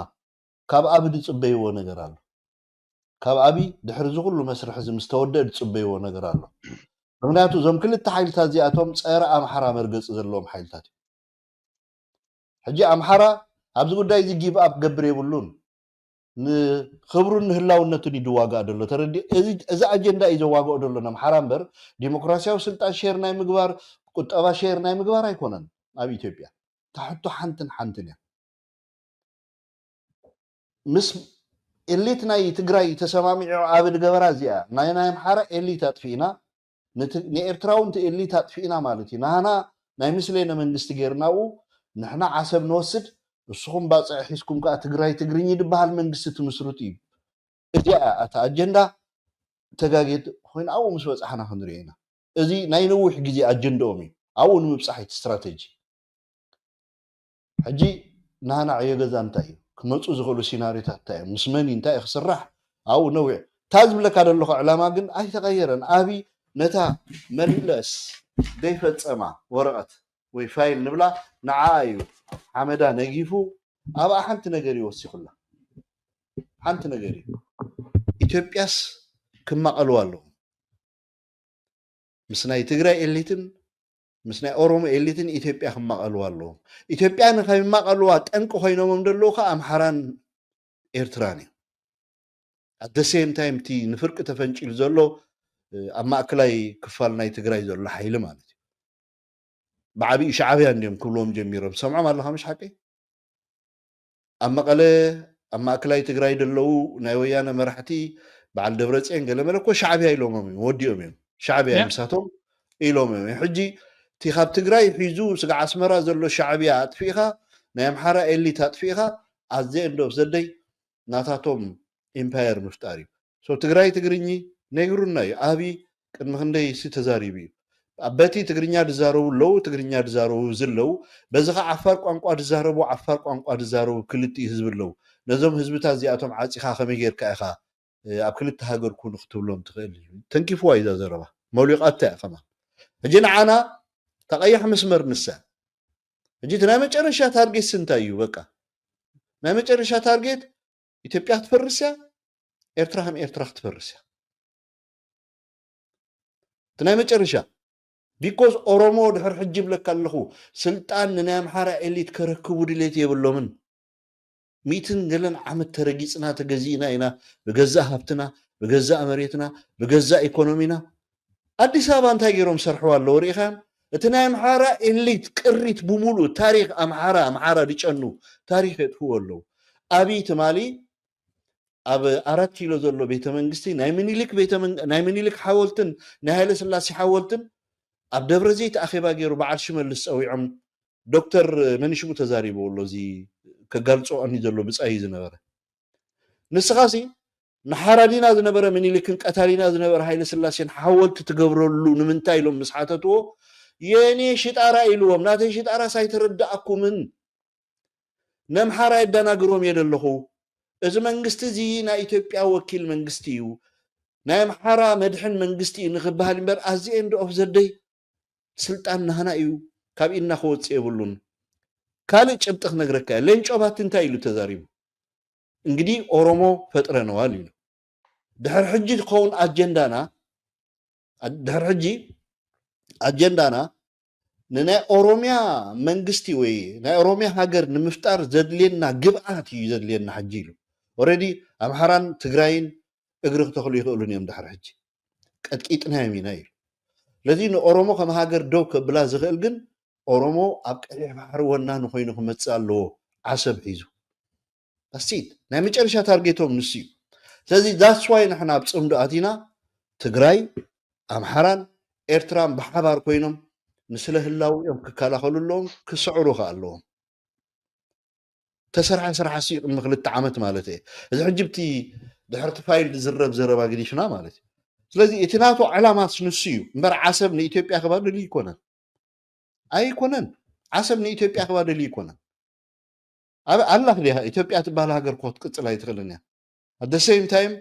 ካብ ኣብይ ዝጽበይዎ ነገር ኣሎ። ካብ ኣብይ ድሕሪ እዚ ኩሉ መስርሕ እዚ ምስ ተወደአ ዝጽበይዎ ነገር ኣሎ። ምክንያቱ እዞም ክልተ ሓይልታት እዚኣቶም ጸረ ኣምሓራ መርገጺ ዘለዎም ሓይልታት እዮም። ሕጂ ኣምሓራ ኣብዚ ጉዳይ እዚ ጊቭ ኣፕ ክገብር የብሉን። ንክብሩን ንህላውነቱን እዩ ዝዋጋእ ዘሎ። ተረዲ እዚ ኣጀንዳ እዩ ዘዋግኦ ዘሎ ንኣምሓራ እምበር ዲሞክራሲያዊ ስልጣን ሼር ናይ ምግባር ቁጠባ ሼር ናይ ምግባር ኣይኮነን። ኣብ ኢትዮጵያ እታ ሕቶ ሓንትን ሓንትን እያ። ምስ ኤሊት ናይ ትግራይ ተሰማሚዑ ኣብ ድገበራ እዚኣ ናይ ናይ ኣምሓራ ኤሊት ኣጥፊእና ንኤርትራ እውን ኤሊት ኣጥፊእና ማለት እዩ። ናህና ናይ ምስሌነ መንግስቲ ጌርናኡ ንሕና ዓሰብ ንወስድ፣ እስኹም ባፅዕ ሒዝኩም ከዓ ትግራይ ትግርኝ ዝበሃል መንግስቲ ትምስርቱ እዩ። እዚኣ እያ እታ ኣጀንዳ። ተጋጌት ኮይና ኣብኡ ምስ በፃሕና ክንሪኦ ኢና። እዚ ናይ ነዊሕ ግዜ ኣጀንዳኦም እዩ። ኣብኡ ንምብፃሕ እቲ ስትራተጂ። ሕጂ ናህና ዕዮ ገዛ እንታይ እዩ? ክመፁ ዝኽእሉ ሲናሪታት እንታይ እዮም? ምስ መን እንታይ እዩ ክስራሕ? ኣብኡ ነዊሕ እታ ዝብለካ ዘለኹ ዕላማ ግን ኣይተቐየረን። ኣብይ ነታ መለስ ዘይፈፀማ ወረቐት ወይ ፋይል ንብላ ንዓ እዩ ሓመዳ ነጊፉ ኣብኣ ሓንቲ ነገር እዩ ወሲኹላ። ሓንቲ ነገር እዩ። ኢትዮጵያስ ክማቐልዋ ኣለዎም። ምስ ናይ ትግራይ ኤሊትን ምስ ናይ ኦሮሞ ኤሊትን ኢትዮጵያ ክማቐልዋ ኣለዎም። ኢትዮጵያ ንኸይማቐልዋ ጠንቂ ኮይኖሞም ዘለዉ ከዓ ኣምሓራን ኤርትራን እዮም። ኣት ሴም ታይም እቲ ንፍርቂ ተፈንጪሉ ዘሎ ኣብ ማእከላይ ክፋል ናይ ትግራይ ዘሎ ሓይሊ ማለት እዩ። ብዓብዩ ሻዕብያ እንዲዮም ክብልዎም ጀሚሮም። ሰምዖም ኣለኻ ምሽ ሓቂ? ኣብ መቐለ ኣብ ማእከላይ ትግራይ ዘለዉ ናይ ወያነ መራሕቲ በዓል ደብረፅዮን ገለመለ እኮ ሻዕብያ ኢሎሞም እዮም፣ ወዲኦም እዮም። ሻዕብያ እዮም ምሳቶም ኢሎም እዮም። ሕጂ እቲ ካብ ትግራይ ሒዙ ስጋዕ ኣስመራ ዘሎ ሻዕብያ ኣጥፊእኻ ናይ ኣምሓራ ኤሊት ኣጥፊእኻ ኣዘ እንዶ ዘደይ ናታቶም ኢምፓየር ምፍጣር እዩ። ትግራይ ትግርኚ ነይሩና እዩ። ኣብይ ቅድሚ ክንደይ ሲ ተዛሪቡ እዩ። በቲ ትግርኛ ዝዛረቡ ኣለዉ፣ ትግርኛ ዝዛረቡ ዝለዉ፣ በዚ ከዓ ዓፋር ቋንቋ ዝዛረቡ ዓፋር ቋንቋ ዝዛረቡ ክልቲኡ ህዝቢ ኣለዉ። ነዞም ህዝብታት እዚኣቶም ዓፂኻ ከመይ ጌርካ ኢኻ ኣብ ክልተ ሃገር ኩኑ ክትብሎም ትኽእል? ተንኪፍዋ እዩ እዛ ዘረባ፣ መውሊቓታ እያ ከማን። ሕጂ ንዓና ተቐያሕ መስመር ንሳ። ሕጂ እቲ ናይ መጨረሻ ታርጌት እንታይ እዩ? በቃ ናይ መጨረሻ ታርጌት ኢትዮጵያ ክትፈርስ እያ፣ ኤርትራ ከም ኤርትራ ክትፈርስ እያ። እቲ ናይ መጨረሻ ቢኮዝ ኦሮሞ ድሕር ሕጂ ይብለካ ኣለኹ ስልጣን ንናይ ኣምሓራ ኤሊት ከረክቡ ድሌት የብሎምን። ሚእትን ገለን ዓመት ተረጊፅና ተገዚእና ኢና ብገዛእ ሃብትና ብገዛእ መሬትና ብገዛእ ኢኮኖሚና። ኣዲስ ኣበባ እንታይ ገይሮም ሰርሕዋ ኣለዉ ርኢኻም? እቲ ናይ ኣምሓራ ኤሊት ቅሪት ብሙሉእ ታሪክ ኣምሓራ ኣምሓራ ድጨኑ ታሪክ የጥፍዎ ኣለዉ። ኣብይ ትማሊ ኣብ ኣራት ኪሎ ዘሎ ቤተ መንግስቲ ናይ ምኒልክ ቤተ መንግ- ናይ ምኒልክ ሓወልትን ናይ ሃይለ ስላሴ ሓወልትን ኣብ ደብረ ዘይት ኣኼባ ገይሩ በዓል ሽመልስ ፀዊዖም ዶክተር መኒሽሙ ተዛሪቡ ኣሎ። እዚ ከጋልፆ ቀኒ ዘሎ ብፃይ ዝነበረ ንስኻሲ ንሓራዲና ዝነበረ ምኒልክን ቀታሊና ዝነበረ ሃይለ ስላሴን ሓወልቲ ትገብረሉ ንምንታይ ኢሎም ምስ ሓተትዎ የኔ ሽጣራ ኢልዎም። ናተይ ሽጣራስ ኣይተረዳእኩምን። ነምሓራ የደናግሮም እየ ዘለኹ። እዚ መንግስቲ እዚ ናይ ኢትዮጵያ ወኪል መንግስቲ እዩ፣ ናይ ኣምሓራ መድሕን መንግስቲ እዩ ንኽበሃል እምበር ኣዚ ኤንድ ኦፍ ዘደይ ስልጣን ናህና እዩ፣ ካብ ኢድና ክወፅእ የብሉን። ካልእ ጭብጢ ክነግረካ እየ። ሌንጮ ባቲ እንታይ ኢሉ ተዛሪቡ? እንግዲህ ኦሮሞ ፈጥረነዋል ኢሉ። ድሕር ሕጂ ዝኸውን ኣጀንዳና ድሕር ሕጂ ኣጀንዳና ንናይ ኦሮሚያ መንግስቲ ወይ ናይ ኦሮሚያ ሃገር ንምፍጣር ዘድልየና ግብኣት እዩ ዘድልየና ሕጂ ኢሉ። ኦረዲ ኣምሓራን ትግራይን እግሪ ክተኽሉ ይኽእሉን እዮም ድሕር ሕጂ ቀጥቂጥናዮም ኢና ኢሉ። ስለዚ ንኦሮሞ ከም ሃገር ደው ከብላ ዝኽእል ግን ኦሮሞ ኣብ ቀይሕ ባሕሪ ወናኒ ኮይኑ ክመፅእ ኣለዎ ዓሰብ ሒዙ። ዳስቲት ናይ መጨረሻ ታርጌቶም ንሱ እዩ። ስለዚ ዳስዋይ ንሕና ኣብ ፅምዶ ኣቲና ትግራይ ኣምሓራን ኤርትራን ብሓባር ኮይኖም ንስለ ህላውኦም ክከላኸሉ ኣለዎም፣ ክስዕሩ ከ ኣለዎም። ተሰርሐ ስራሕ ሲ ቅድሚ ክልተ ዓመት ማለት እየ። እዚ ሕጂ ብቲ ድሕርቲ ፋይል ዝረብ ዘረባ ግዲፍና ማለት እዩ። ስለዚ እቲ ናቱ ዕላማስ ንሱ እዩ እምበር ዓሰብ ንኢትዮጵያ ክባ ደልዩ ይኮነን ኣይኮነን። ዓሰብ ንኢትዮጵያ ክባ ደልዩ ይኮነን። ኣብ ኣላ ክዲያ ኢትዮጵያ ትበሃል ሃገር እኮ ክትቅፅል ኣይትኽእልን እያ። ኣደ ሴም ታይም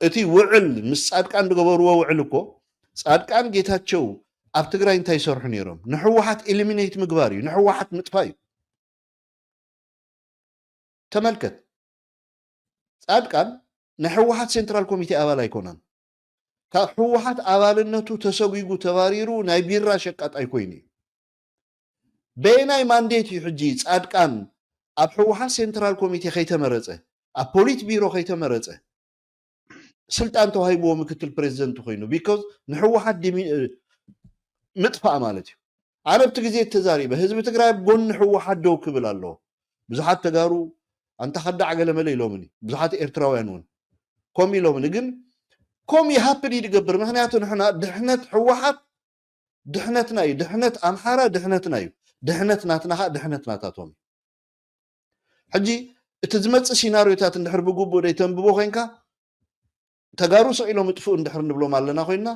እቲ ውዕል ምስ ፃድቃን ዝገበርዎ ውዕል እኮ ፃድቃን ጌታቸው ኣብ ትግራይ እንታይ ይሰርሑ ነይሮም? ንሕወሓት ኤሊሚኔት ምግባር እዩ፣ ንሕወሓት ምጥፋ እዩ። ተመልከት፣ ፃድቃን ናይ ሕወሓት ሴንትራል ኮሚቴ ኣባል ኣይኮነን። ካብ ሕወሓት ኣባልነቱ ተሰጒጉ ተባሪሩ ናይ ቢራ ሸቃጥ ኣይኮይኑ እዩ። በየናይ ማንዴት እዩ ሕጂ ፃድቃን ኣብ ሕወሓት ሴንትራል ኮሚቴ ከይተመረፀ ኣብ ፖሊት ቢሮ ከይተመረፀ ስልጣን ተዋሂብዎ ምክትል ፕሬዚደንት ኮይኑ? ቢኮዝ ንሕወሓት ምጥፋእ ማለት እዩ። ኣነ ኣብቲ ግዜ ተዛሪበ ህዝቢ ትግራይ ኣብ ጎኒ ሕወሓት ደው ክብል ኣለዎ። ብዙሓት ተጋሩ ኣንታ ከዳዕ ገለ መለ ኢሎምኒ ብዙሓት ኤርትራውያን እውን ከምኡ ኢሎምኒ። ግን ከምኡ ይሃፕን እዩ ዝገብር። ምክንያቱ ንሕና ድሕነት ህወሓት ድሕነትና እዩ። ድሕነት ኣምሓራ ድሕነትና እዩ። ድሕነት ናትና ከዓ ድሕነት ናታቶም እዩ። ሕጂ እቲ ዝመፅእ ሲናሪዮታት እንድሕር ብግቡእ ደይተንብቦ ኮይንካ ተጋሩ ስዒሎም ይጥፍኡ እንድሕር ንብሎም ኣለና ኮይንና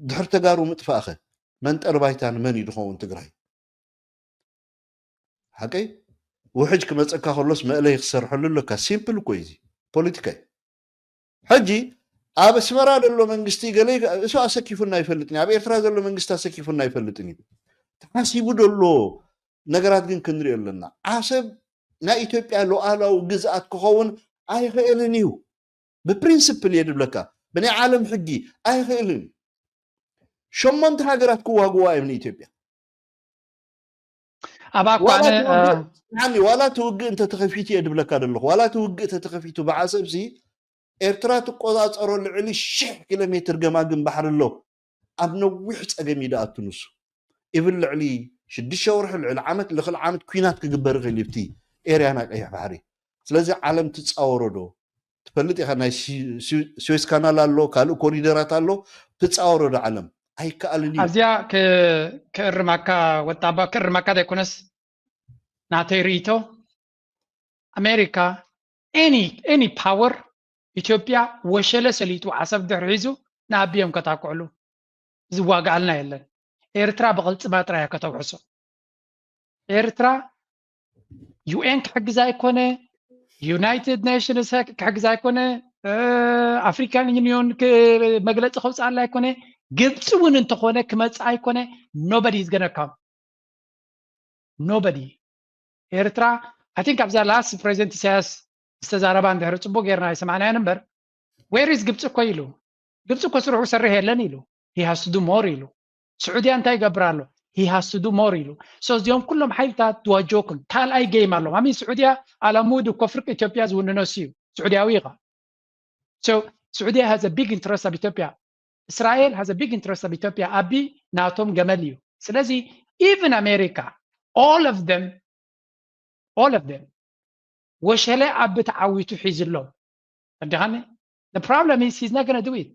ድሕር ተጋሩ ምጥፋእኸ መንጠር ባይታ ንመን እዩ ዝኸውን ትግራይ? ሓቀይ ውሕጅ ክመፀካ ከሎስ መእለይ ክሰርሐሉ ኣለካ። ሲምፕል እኮ እዩ እዚ ፖለቲካ እዩ። ሕጂ ኣብ ኣስመራ ዘሎ መንግስቲ ገለ እሱ ኣሰኪፉና ኣይፈልጥን እዩ። ኣብ ኤርትራ ዘሎ መንግስቲ ኣሰኪፉና ኣይፈልጥን እዩ። ተሓሲቡ ዘሎ ነገራት ግን ክንሪኦ ኣለና። ዓሰብ ናይ ኢትዮጵያ ሉዓላዊ ግዝኣት ክኸውን ኣይኽእልን እዩ። ብፕሪንስፕል እየ ድብለካ፣ ብናይ ዓለም ሕጊ ኣይኽእልን። ሸሞንተ ሃገራት ክዋግዋ እዮም ንኢትዮጵያ። ኣባኳነ ዋላ እቲ ውግእ እንተተኸፊቱ እየ ድብለካ ዘለኹ። ዋላ እቲ ውግእ እንተተኸፊቱ ብዓሰብሲ ኤርትራ ትቆፃፀሮ ልዕሊ ሽሕ ኪሎ ሜትር ገማግም ባሕሪ ኣሎ። ኣብ ነዊሕ ፀገም እዩ ደኣቱ ንሱ። ኢቭን ልዕሊ ሽዱሽተ ወርሒ፣ ልዕሊ ዓመት፣ ልዕሊ ዓመት ኲናት ክግበር ይኽእል እዩ ኣብቲ ኤርያ ናይ ቀይሕ ባሕሪ። ስለዚ ዓለም ትፃወሮ ዶ? ትፈልጥ ኢኻ፣ ናይ ሲ- ሲ- ስዌዝ ካናል ኣሎ፣ ካልእ ኮሪደራት ኣሎ። ትፃወሮ ዶ ዓለም? ኣይከኣልን እዩ። ኣብዚኣ ክ- ክእርማካ ወጣባ ክእርማካ ዘይኮነስ ናተይ ርእይቶ ኣሜሪካ any any power ኢትዮጵያ ወሸለ ሰሊጡ ዓሰብ ድሕሪ ሒዙ ንኣቢዮም ከታክዕሉ ዝዋግኣልና የለን። ኤርትራ ብቕልጽማ ጥራይ እያ ከተውሕሶ። ኤርትራ ዩ ኤን ክሕግዛ ኣይኮነ፣ ዩናይትድ ኔሽንስ ክሕግዛ ኣይኮነ፣ ኣፍሪካን ዩኒዮን መግለፂ ከውፅኣላ ኣይኮነ፣ ግብፂ እውን እንተኾነ ክመፅእ ኣይኮነ። Nobody is gonna come, nobody። ኤርትራ I think ኣብዛ last ፕሬዚደንት ኢሳያስ ዝተዛረባ እንድሕር ፅቡቅ ጌርና ኣይሰማዕናዮን እምበር where is ግብፂ እኮ ኢሉ። ግብፂ እኮ ስርሑ ክሰርሕ የለን ኢሉ። He has to do more ኢሉ። ስዑድያ እንታይ ይገብር ኣሎ? He has to do more ኢሉ። So እዚኦም ኩሎም ሓይልታት ድዋጆኩም ካልኣይ ጌም ኣለዎም። ኣሚ ስዑድያ ኣላሙድ እኮ ፍርቂ ኢትዮጵያ ዝውንኖ እሱ እዩ። ስዑድያዊ ኢኻ። So ስዑድያ has a big interest ኣብ ኢትዮጵያ። እስራኤል has a big interest ኣብ ኢትዮጵያ። ኣቢ ናቶም ገመል እዩ። ስለዚ even ኣሜሪካ all of them all of them ወሸለ ኣቢ ተዓዊቱ ሒዝሎም። እንዲኻኒ the problem is he's not gonna do it።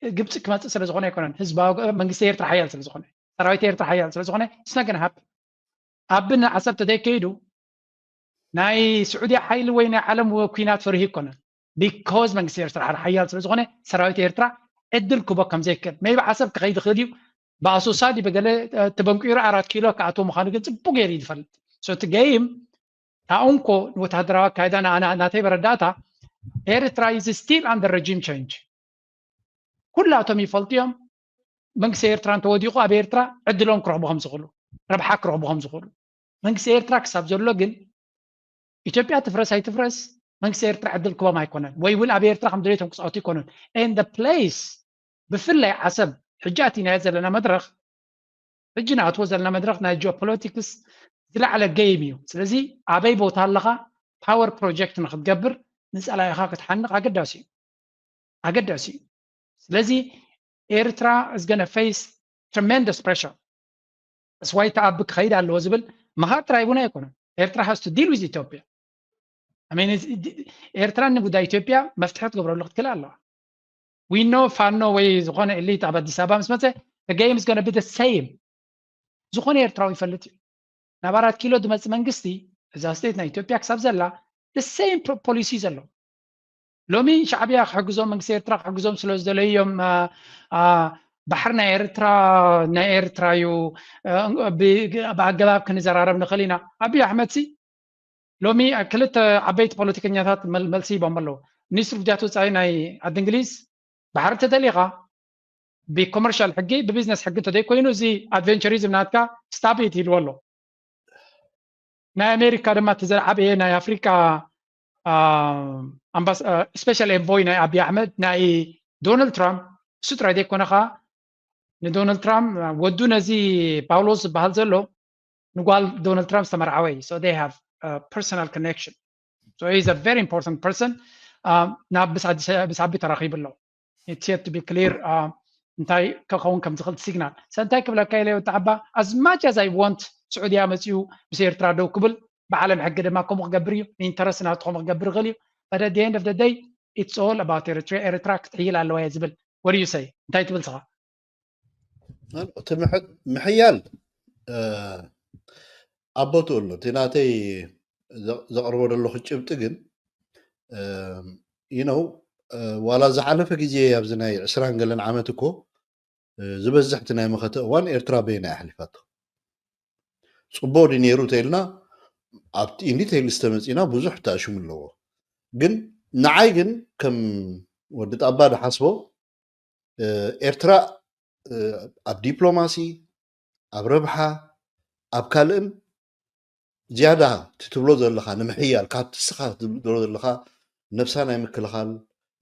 ግብፂ ክመፅእ ስለ ዝኾነ ኣይኮነን። ህዝባዊ መንግስቲ ኤርትራ ሓያል ስለ ዝኾነ፣ ሰራዊት ኤርትራ ሓያል ስለ ዝኾነ it's not gonna happen። ኣቢ ንዓሰብ ተዘይከይዱ ናይ ስዑድያ ሓይሊ ወይ ናይ ዓለም ኩናት ፈሪሁ ኣይኮነን። Because መንግስቲ ኤርትራ ሓያል ስለ ዝኾነ ሰራዊት ኤርትራ ዕድል ክቦ ከም ዘይክእል maybe ዓሰብ ክኸይድ ይኽእል እዩ። ብኣሶሳ ድዩ ብገለ ተበንቂሩ ኣራት ኪሎ ክኣትዎ ምዃኑ ግን ፅቡቅ ገይሩ እዩ ዝፈልጥ። So እቲ game ታኡንኮ ንወታደራዊ ኣካይዳ ናተይ መረዳእታ ኤርትራ is still under regime change። ኩላቶም ይፈልጡ እዮም። መንግስቲ ኤርትራ እንተወዲቑ ኣብ ኤርትራ ዕድሎም ክረኽቡ ከም ዝኽእሉ፣ ረብሓ ክረኽቡ ከም ዝኽእሉ መንግስቲ ኤርትራ ክሳብ ዘሎ ግን ኢትዮጵያ ትፍረስ ኣይትፍረስ መንግስቲ ኤርትራ ዕድል ክቦም ኣይኮነን። ወይ እውን ኣብ ኤርትራ ከም ድሌቶም ክፃወቱ ኣይኮኑን። And the place ብፍላይ ዓሰብ ሕጂ ኣቲናዮ ዘለና መድረኽ ሕጂ ንኣትዎ ዘለና መድረኽ ናይ ጂኦፖለቲክስ ዝለዓለ game እዩ። ስለዚ ኣበይ ቦታ ኣለኻ power project ንክትገብር ንፀላኢኻ ክትሓንቕ ኣገዳሲ እዩ፣ ኣገዳሲ እዩ። ስለዚ ኤርትራ is gonna face tremendous pressure። That's why ተኣቢ ክኸይድ ኣለዎ ዝብል ምሃብ ጥራይ እውን ኣይኮነን። ኤርትራ has to deal with ኢትዮጵያ። I mean ኤርትራ ንጉዳይ ኢትዮጵያ መፍትሒ ክትገብረሉ ክትክእል ኣለዋ። We know ፋኖ ወይ ዝኾነ elite ኣብ ኣዲስ ኣበባ ምስ መፀ the game is gonna be the same። ዝኾነ ኤርትራዊ ይፈልጥ እዩ። ናብ ኣራት ኪሎ ዝመፅእ መንግስቲ እዛ state ናይ ኢትዮጵያ ክሳብ ዘላ the same policy ዘሎ። ሎሚ ሻዕብያ ክሕግዞም መንግስቲ ኤርትራ ክሕግዞም ስለ ዝደለዩ እዮም። ባሕሪ ናይ ኤርትራ ናይ ኤርትራ እዩ፣ ብኣገባብ ክንዘራረብ ንኽእል ኢና። ኣብይ ኣሕመድ ሲ ሎሚ ክልተ ዓበይቲ ፖለቲከኛታት መልሲ ሂቦም ኣለዉ። ሚኒስትሪ ጉዳያት ወፃኢ ናይ ዓዲ እንግሊዝ ባሕሪ ተደሊኻ ብኮመርሻል ሕጊ ብቢዝነስ ሕጊ እንተዘይኮይኑ እዚ ኣድቨንቸሪዝም ናትካ stop it ኢልዎ ኣሎ። ናይ ኣሜሪካ ድማ እቲ ዝዓበየ ናይ ኣፍሪካ special envoy ናይ ኣብይ ኣሕመድ ናይ ዶናልድ ትራምፕ እሱ ጥራይ ዘይኮነ ከዓ ንዶናልድ ትራምፕ ወዱ ነዚ ፓውሎስ ዝበሃል ዘሎ ንጓል ዶናልድ ትራምፕ ዝተመርዓወ እዩ። So they have personal connection. So he's a very important person. ናብ ምስ ዓቢ ተራኺቡ ኣሎ። It's yet to be clear እንታይ ክኸውን ከም ዝኽእል signal። So እንታይ ክብለካ ኢለ ወዲ ዓባ as much as I want ስዑድያ መፂኡ ምስ ኤርትራ ደው ክብል ብዓለም ሕጊ ድማ ከምኡ ክገብር እዩ። ንኢንተረስት ናቱ ከምኡ ክገብር ይኽእል እዩ። But at the end of the day, it's all about Eritrea. ኤርትራ ክትሕይል ኣለዋ እየ ዝብል። What do you say? እንታይ ትብል ስኻ? እቲ ምሕ- ምሕያል እ፣ ኣብ ቦትኡ ኣሎ። እቲ ናተይ ዘ- ዘቕርቦ ዘለኹ ጭብጢ ግን you know ዋላ ዝሓለፈ ግዜ ኣብዚ ናይ ዕስራን ገለን ዓመት እኮ እ፣ ዝበዝሕ እቲ ናይ መኸተ እዋን ኤርትራ በይና እያ ኣሕሊፋቶ። ጽቡቕ ድዩ ነይሩ ተኢልና ኣብቲ ኢንዲቴይልስ ተመጺና ብዙሕ ተኣሽሙ ኣለዎ። ግን ንዓይ ግን ከም ወዲ ጣባ ዝሓስቦ እ፣ ኤርትራ እ፣ ኣብ ዲፕሎማሲ፣ ኣብ ረብሓ፣ ኣብ ካልእን ዝያዳ እቲ ትብሎ ዘለኻ ንምሕያል ካብቲ ንስኻ ትብሎ ዘለኻ ነብሳ ናይ ምክልኻል፣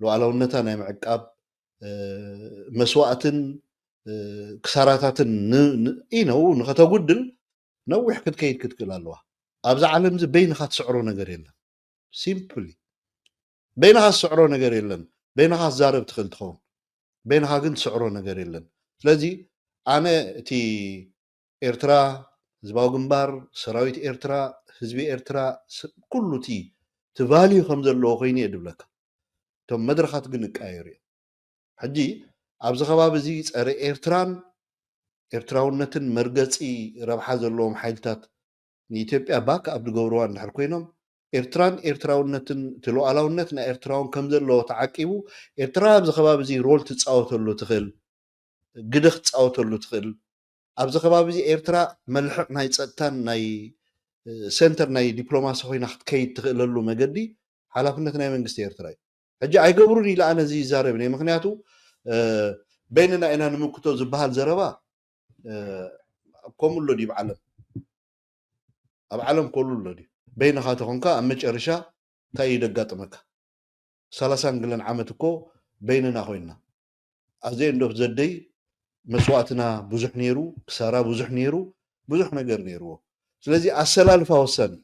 ሉዓላውነታ ናይ ምዕቃብ እ፣ መስዋእትን እ፣ ክሳራታትን ን- ን- you know ንኸተጉድል ነዊሕ ክትከይድ ክትክእል ኣለዋ። ኣብዚ ዓለም እዚ በይንኻ ትስዕሮ ነገር የለን። ሲምፕሊ በይንኻ ትስዕሮ ነገር የለን። በይንኻ ትዛረብ ትኽእል ትኸውን፣ በይንኻ ግን ትስዕሮ ነገር የለን። ስለዚ ኣነ እቲ ኤርትራ፣ ህዝባዊ ግንባር፣ ሰራዊት ኤርትራ፣ ህዝቢ ኤርትራ፣ ስ- ኩሉ እቲ እቲ ቫልዩ ከም ዘለዎ ኮይኑ እየ ድብለካ። እቶም መድረኻት ግን ይቀያየሩ እዮም። ሕጂ ኣብዚ ከባቢ እዚ ጸረ ኤርትራን ኤርትራውነትን መርገጺ ረብሓ ዘለዎም ሓይልታት ንኢትዮጵያ ባክ ኣብ ዝገብርዋ እንድሕር ኮይኖም ኤርትራን ኤርትራውነትን እቲ ሉዓላውነት ናይ ኤርትራውን ከም ዘለዎ ተዓቂቡ ኤርትራ ኣብዚ ከባቢ እዚ ሮል ትጻወተሉ ትኽእል ግደ ክትጻወተሉ ትኽእል ኣብዚ ከባቢ እዚ ኤርትራ መልሕቕ ናይ ጸጥታን ናይ እ፣ ሴንተር ናይ ዲፕሎማሲ ኮይና ክትከይድ ትኽእለሉ መገዲ ሓላፍነት ናይ መንግስቲ ኤርትራ እዩ። ሕጂ ኣይገብሩን ኢለ ኣነ እዚ ይዛረብን እየ። ምክንያቱ እ፣ በይንና ኢና ንምክቶ ዝበሃል ዘረባ እ፣ ከምኡ ኣሎ ድዩ ኣብ ዓለም? ኣብ ዓለም ከሉ ኣሎ ድዩ? በይንኻ ተኾንካ ኣብ መጨረሻ እንታይ እዩ ደጋጥመካ? ሰላሳን ገለን ዓመት እኮ በይንና ኮይንና። ኣዘ ኤንድ ኦፍ ዘደይ መስዋእትና ብዙሕ ነይሩ፣ ክሳራ ብዙሕ ነይሩ፣ ብዙሕ ነገር ነይርዎ። ስለዚ ኣሰላልፋ ወሳኒ እዩ።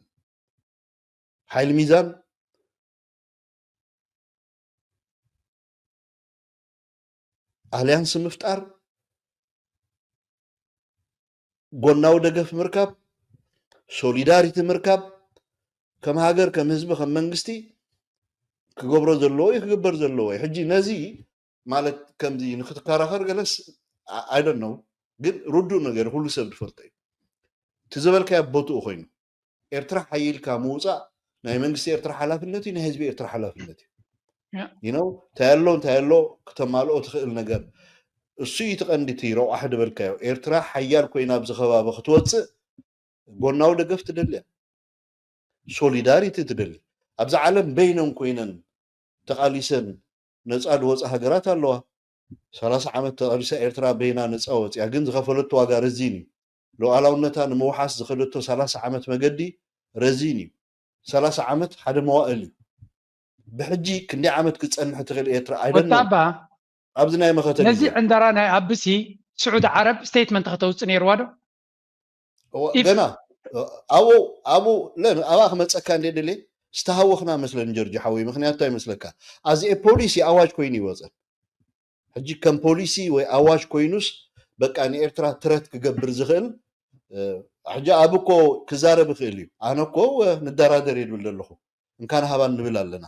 ሓይሊ ሚዛን ኣልያንስ ምፍጣር፣ ጎናዊ ደገፍ ምርካብ፣ ሶሊዳሪቲ ምርካብ፣ ከም ሃገር፣ ከም ህዝቢ፣ ከም መንግስቲ ክገብሮ ዘለዎ እዩ፣ ክግበር ዘለዎ እዩ። ሕጂ ነዚ ማለት ከምዚ ንክትከራኸር ገለስ I don't know፣ ግን ርዱእ ነገር ኩሉ ሰብ ዝፈልጦ እዩ። እቲ ዝበልካዮ ቦትኡ ኮይኑ ኤርትራ ሓይልካ ምውፃእ ናይ መንግስቲ ኤርትራ ሓላፍነት እዩ፣ ናይ ህዝቢ ኤርትራ ሓላፍነት እዩ። ያ። You know እንታይ ኣሎ እንታይ ኣሎ ክተማልኦ ትኽእል ነገር እሱ እዩ። እቲ ቀንዲ እቲ ረቋሒ ዝበልካዮ ኤርትራ ሓያል ኮይና ኣብዚ ከባቢ ክትወፅእ ጎናዊ ደገፍ ትደሊ እያ፣ ሶሊዳሪቲ ትደሊ። ኣብዚ ዓለም በይነን ኮይነን ተቓሊሰን ነፃ ዝወፃ ሃገራት ኣለዋ። ሰላሳ ዓመት ተቓሊሳ ኤርትራ በይና ነፃ ወፂኣ፣ ግን ዝኸፈለቶ ዋጋ ረዚን እዩ። ሉዓላውነታ ንምውሓስ ዝኸደቶ ሰላሳ ዓመት መገዲ ረዚን እዩ። ሰላሳ ዓመት ሓደ መዋእል እዩ። ብሕጂ ክንደይ ዓመት ክትፀንሕ ትኽእል ኤርትራ? I don't know። ወጣባ ኣብዚ ናይ መኸተ ነዚ ግዜ ዕንደራ ናይ ኣብሲ ስዑዲ ዓረብ ስቴትመንት ከተውፅእ ነይርዋ ዶ? እዋ፣ ኢፍ- ገና ኣብኡ ኣብኡ ለ- ኣብኣ ክመፀካ እንደ ድሌ ዝተሃወኽና መስለኒ ጀርጂ ሓወይ። ምክንያቱ እንታይ ይመስለካ? ኣዚ ፖሊሲ ኣዋጅ ኮይኑ ይወፀን። ሕጂ ከም ፖሊሲ ወይ ኣዋጅ ኮይኑስ በቃ ንኤርትራ ትረት ክገብር ዝኽእል እ፣ ሕጂ ኣብ እኮ ክዛረብ ይኽእል እዩ። ኣነ እኮ እ፣ ንደራደር እየ ዝብል ዘለኹ። እንካን ሃባን ንብል ኣለና።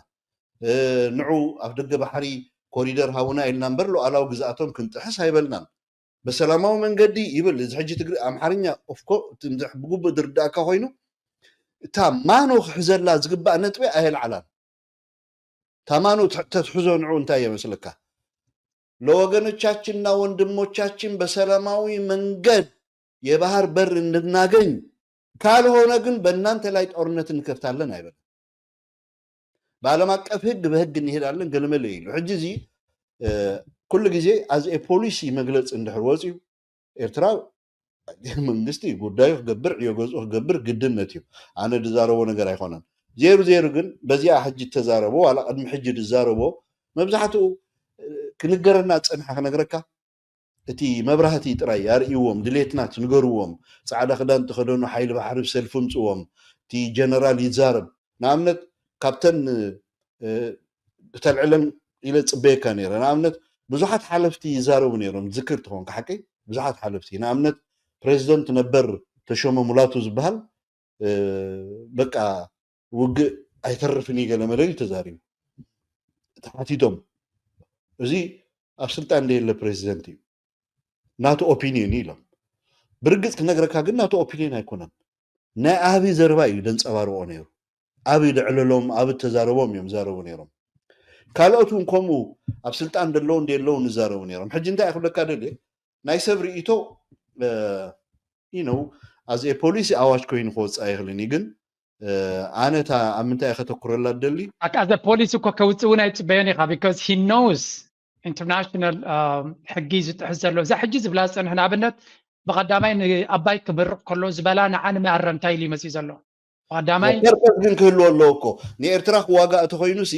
እ፣ ንዑ ኣብ ደገ ባሕሪ ኮሪደር ሃቡና ኢልና እምበር ሉዓላዊ ግዝኣቶም ክንጥሕስ ኣይበልናን። በሰላማዊ መንገዲ ይብል። እዚ ሕጂ ትግሪ ኣምሓርኛ ኦፍኮ ብግቡእ ዝርዳእካ ኮይኑ እታ ማኖ ክሕዘላ ዝግባእ ነጥቢ ኣየልዓላን። ታማኑ ተትሕዞ ንዑ እንታይ የመስልካ? ለወገኖቻችንና ወንድሞቻችን በሰላማዊ መንገድ የባህር በር እንድናገኝ ካልሆነ ግን በእናንተ ላይ ጦርነት እንከፍታለን ኣይበለም። በዓለም አቀፍ ህግ በህግ እንሄዳለን ገለመለ ኢሉ። ሕጂ እዚ ኩሉ ግዜ ኣዝ ፖሊሲ መግለፂ እንድሕር ወፅዩ ኤርትራ መንግስቲ ጉዳዩ ክገብር ዕዮ ገዝኡ ክገብር ግድነት እዩ። ኣነ ድዛረቦ ነገር ኣይኮነን። ዜሩ ዜሩ ግን በዚኣ ሕጂ እተዛረቦ ዋላ ቅድሚ ሕጂ ድዛረቦ መብዛሕትኡ ክንገረና ዝፀንሐ ክነግረካ እቲ መብራህቲ ጥራይ ኣርእይዎም፣ ድሌትና ትንገርዎም፣ ፃዕዳ ክዳን ተኸደኑ ሓይሊ ባሕሪ ብሰልፊ ምፅዎም፣ እቲ ጀነራል ይዛረብ። ንኣብነት ካብተን እተልዕለን ኢለ ፅበየካ ነይረ። ንኣብነት ብዙሓት ሓለፍቲ ይዛረቡ ነይሮም፣ ዝክር ትኾንካ ሓቂ ብዙሓት ሓለፍቲ ንኣብነት ፕሬዚደንት ነበር ተሾመ ሙላቱ ዝበሃል በቃ ውግእ ኣይተርፍን እዩ ገለ መለ ተዛሪቡ። ተሓቲቶም፣ እዚ ኣብ ስልጣን ደየለ ፕሬዚደንት እዩ፣ ናቱ ኦፒኒየን እዩ ኢሎም። ብርግፅ ክነግረካ ግን ናቱ ኦፒኒየን ኣይኮነን፣ ናይ ኣብይ ዘረባ እዩ ደንፀባርቆ ነይሩ። ኣብይ ደዕለሎም፣ ኣብይ ተዛረቦም እዮም ዛረቡ ነይሮም። ካልኦት እውን ከምኡ ኣብ ስልጣን ደለዉ እንደየለዉ ንዛረቡ ነይሮም። ሕጂ እንታይ ክብለካ ደልየ፣ ናይ ሰብ ርእይቶ ነው ኣዝ ፖሊሲ ኣዋጅ ኮይኑ ክወፅእ ኣይኽልን እዩ። ግን ኣነ እታ ኣብ ምንታይ ከተኩረላ ደሊ ኣዚ ፖሊሲ እኮ ከውፅእ እውን ኣይፅበዮን ኢኻ። Because he knows international ሕጊ ዝጥሕስ ዘሎ እዛ ሕጂ ዝብላ ዝፀንሕ ንኣብነት ብቐዳማይ ንኣባይ ክምርቕ ከሎ ዝበላ ንዓ ንምኣረምታ ኢሉ ይመፅእ ዘሎ። ብቐዳማይ ፐርፐስ ግን ክህልዎ ኣለዎ እኮ። ንኤርትራ ክዋጋእ ተኮይኑ ሲ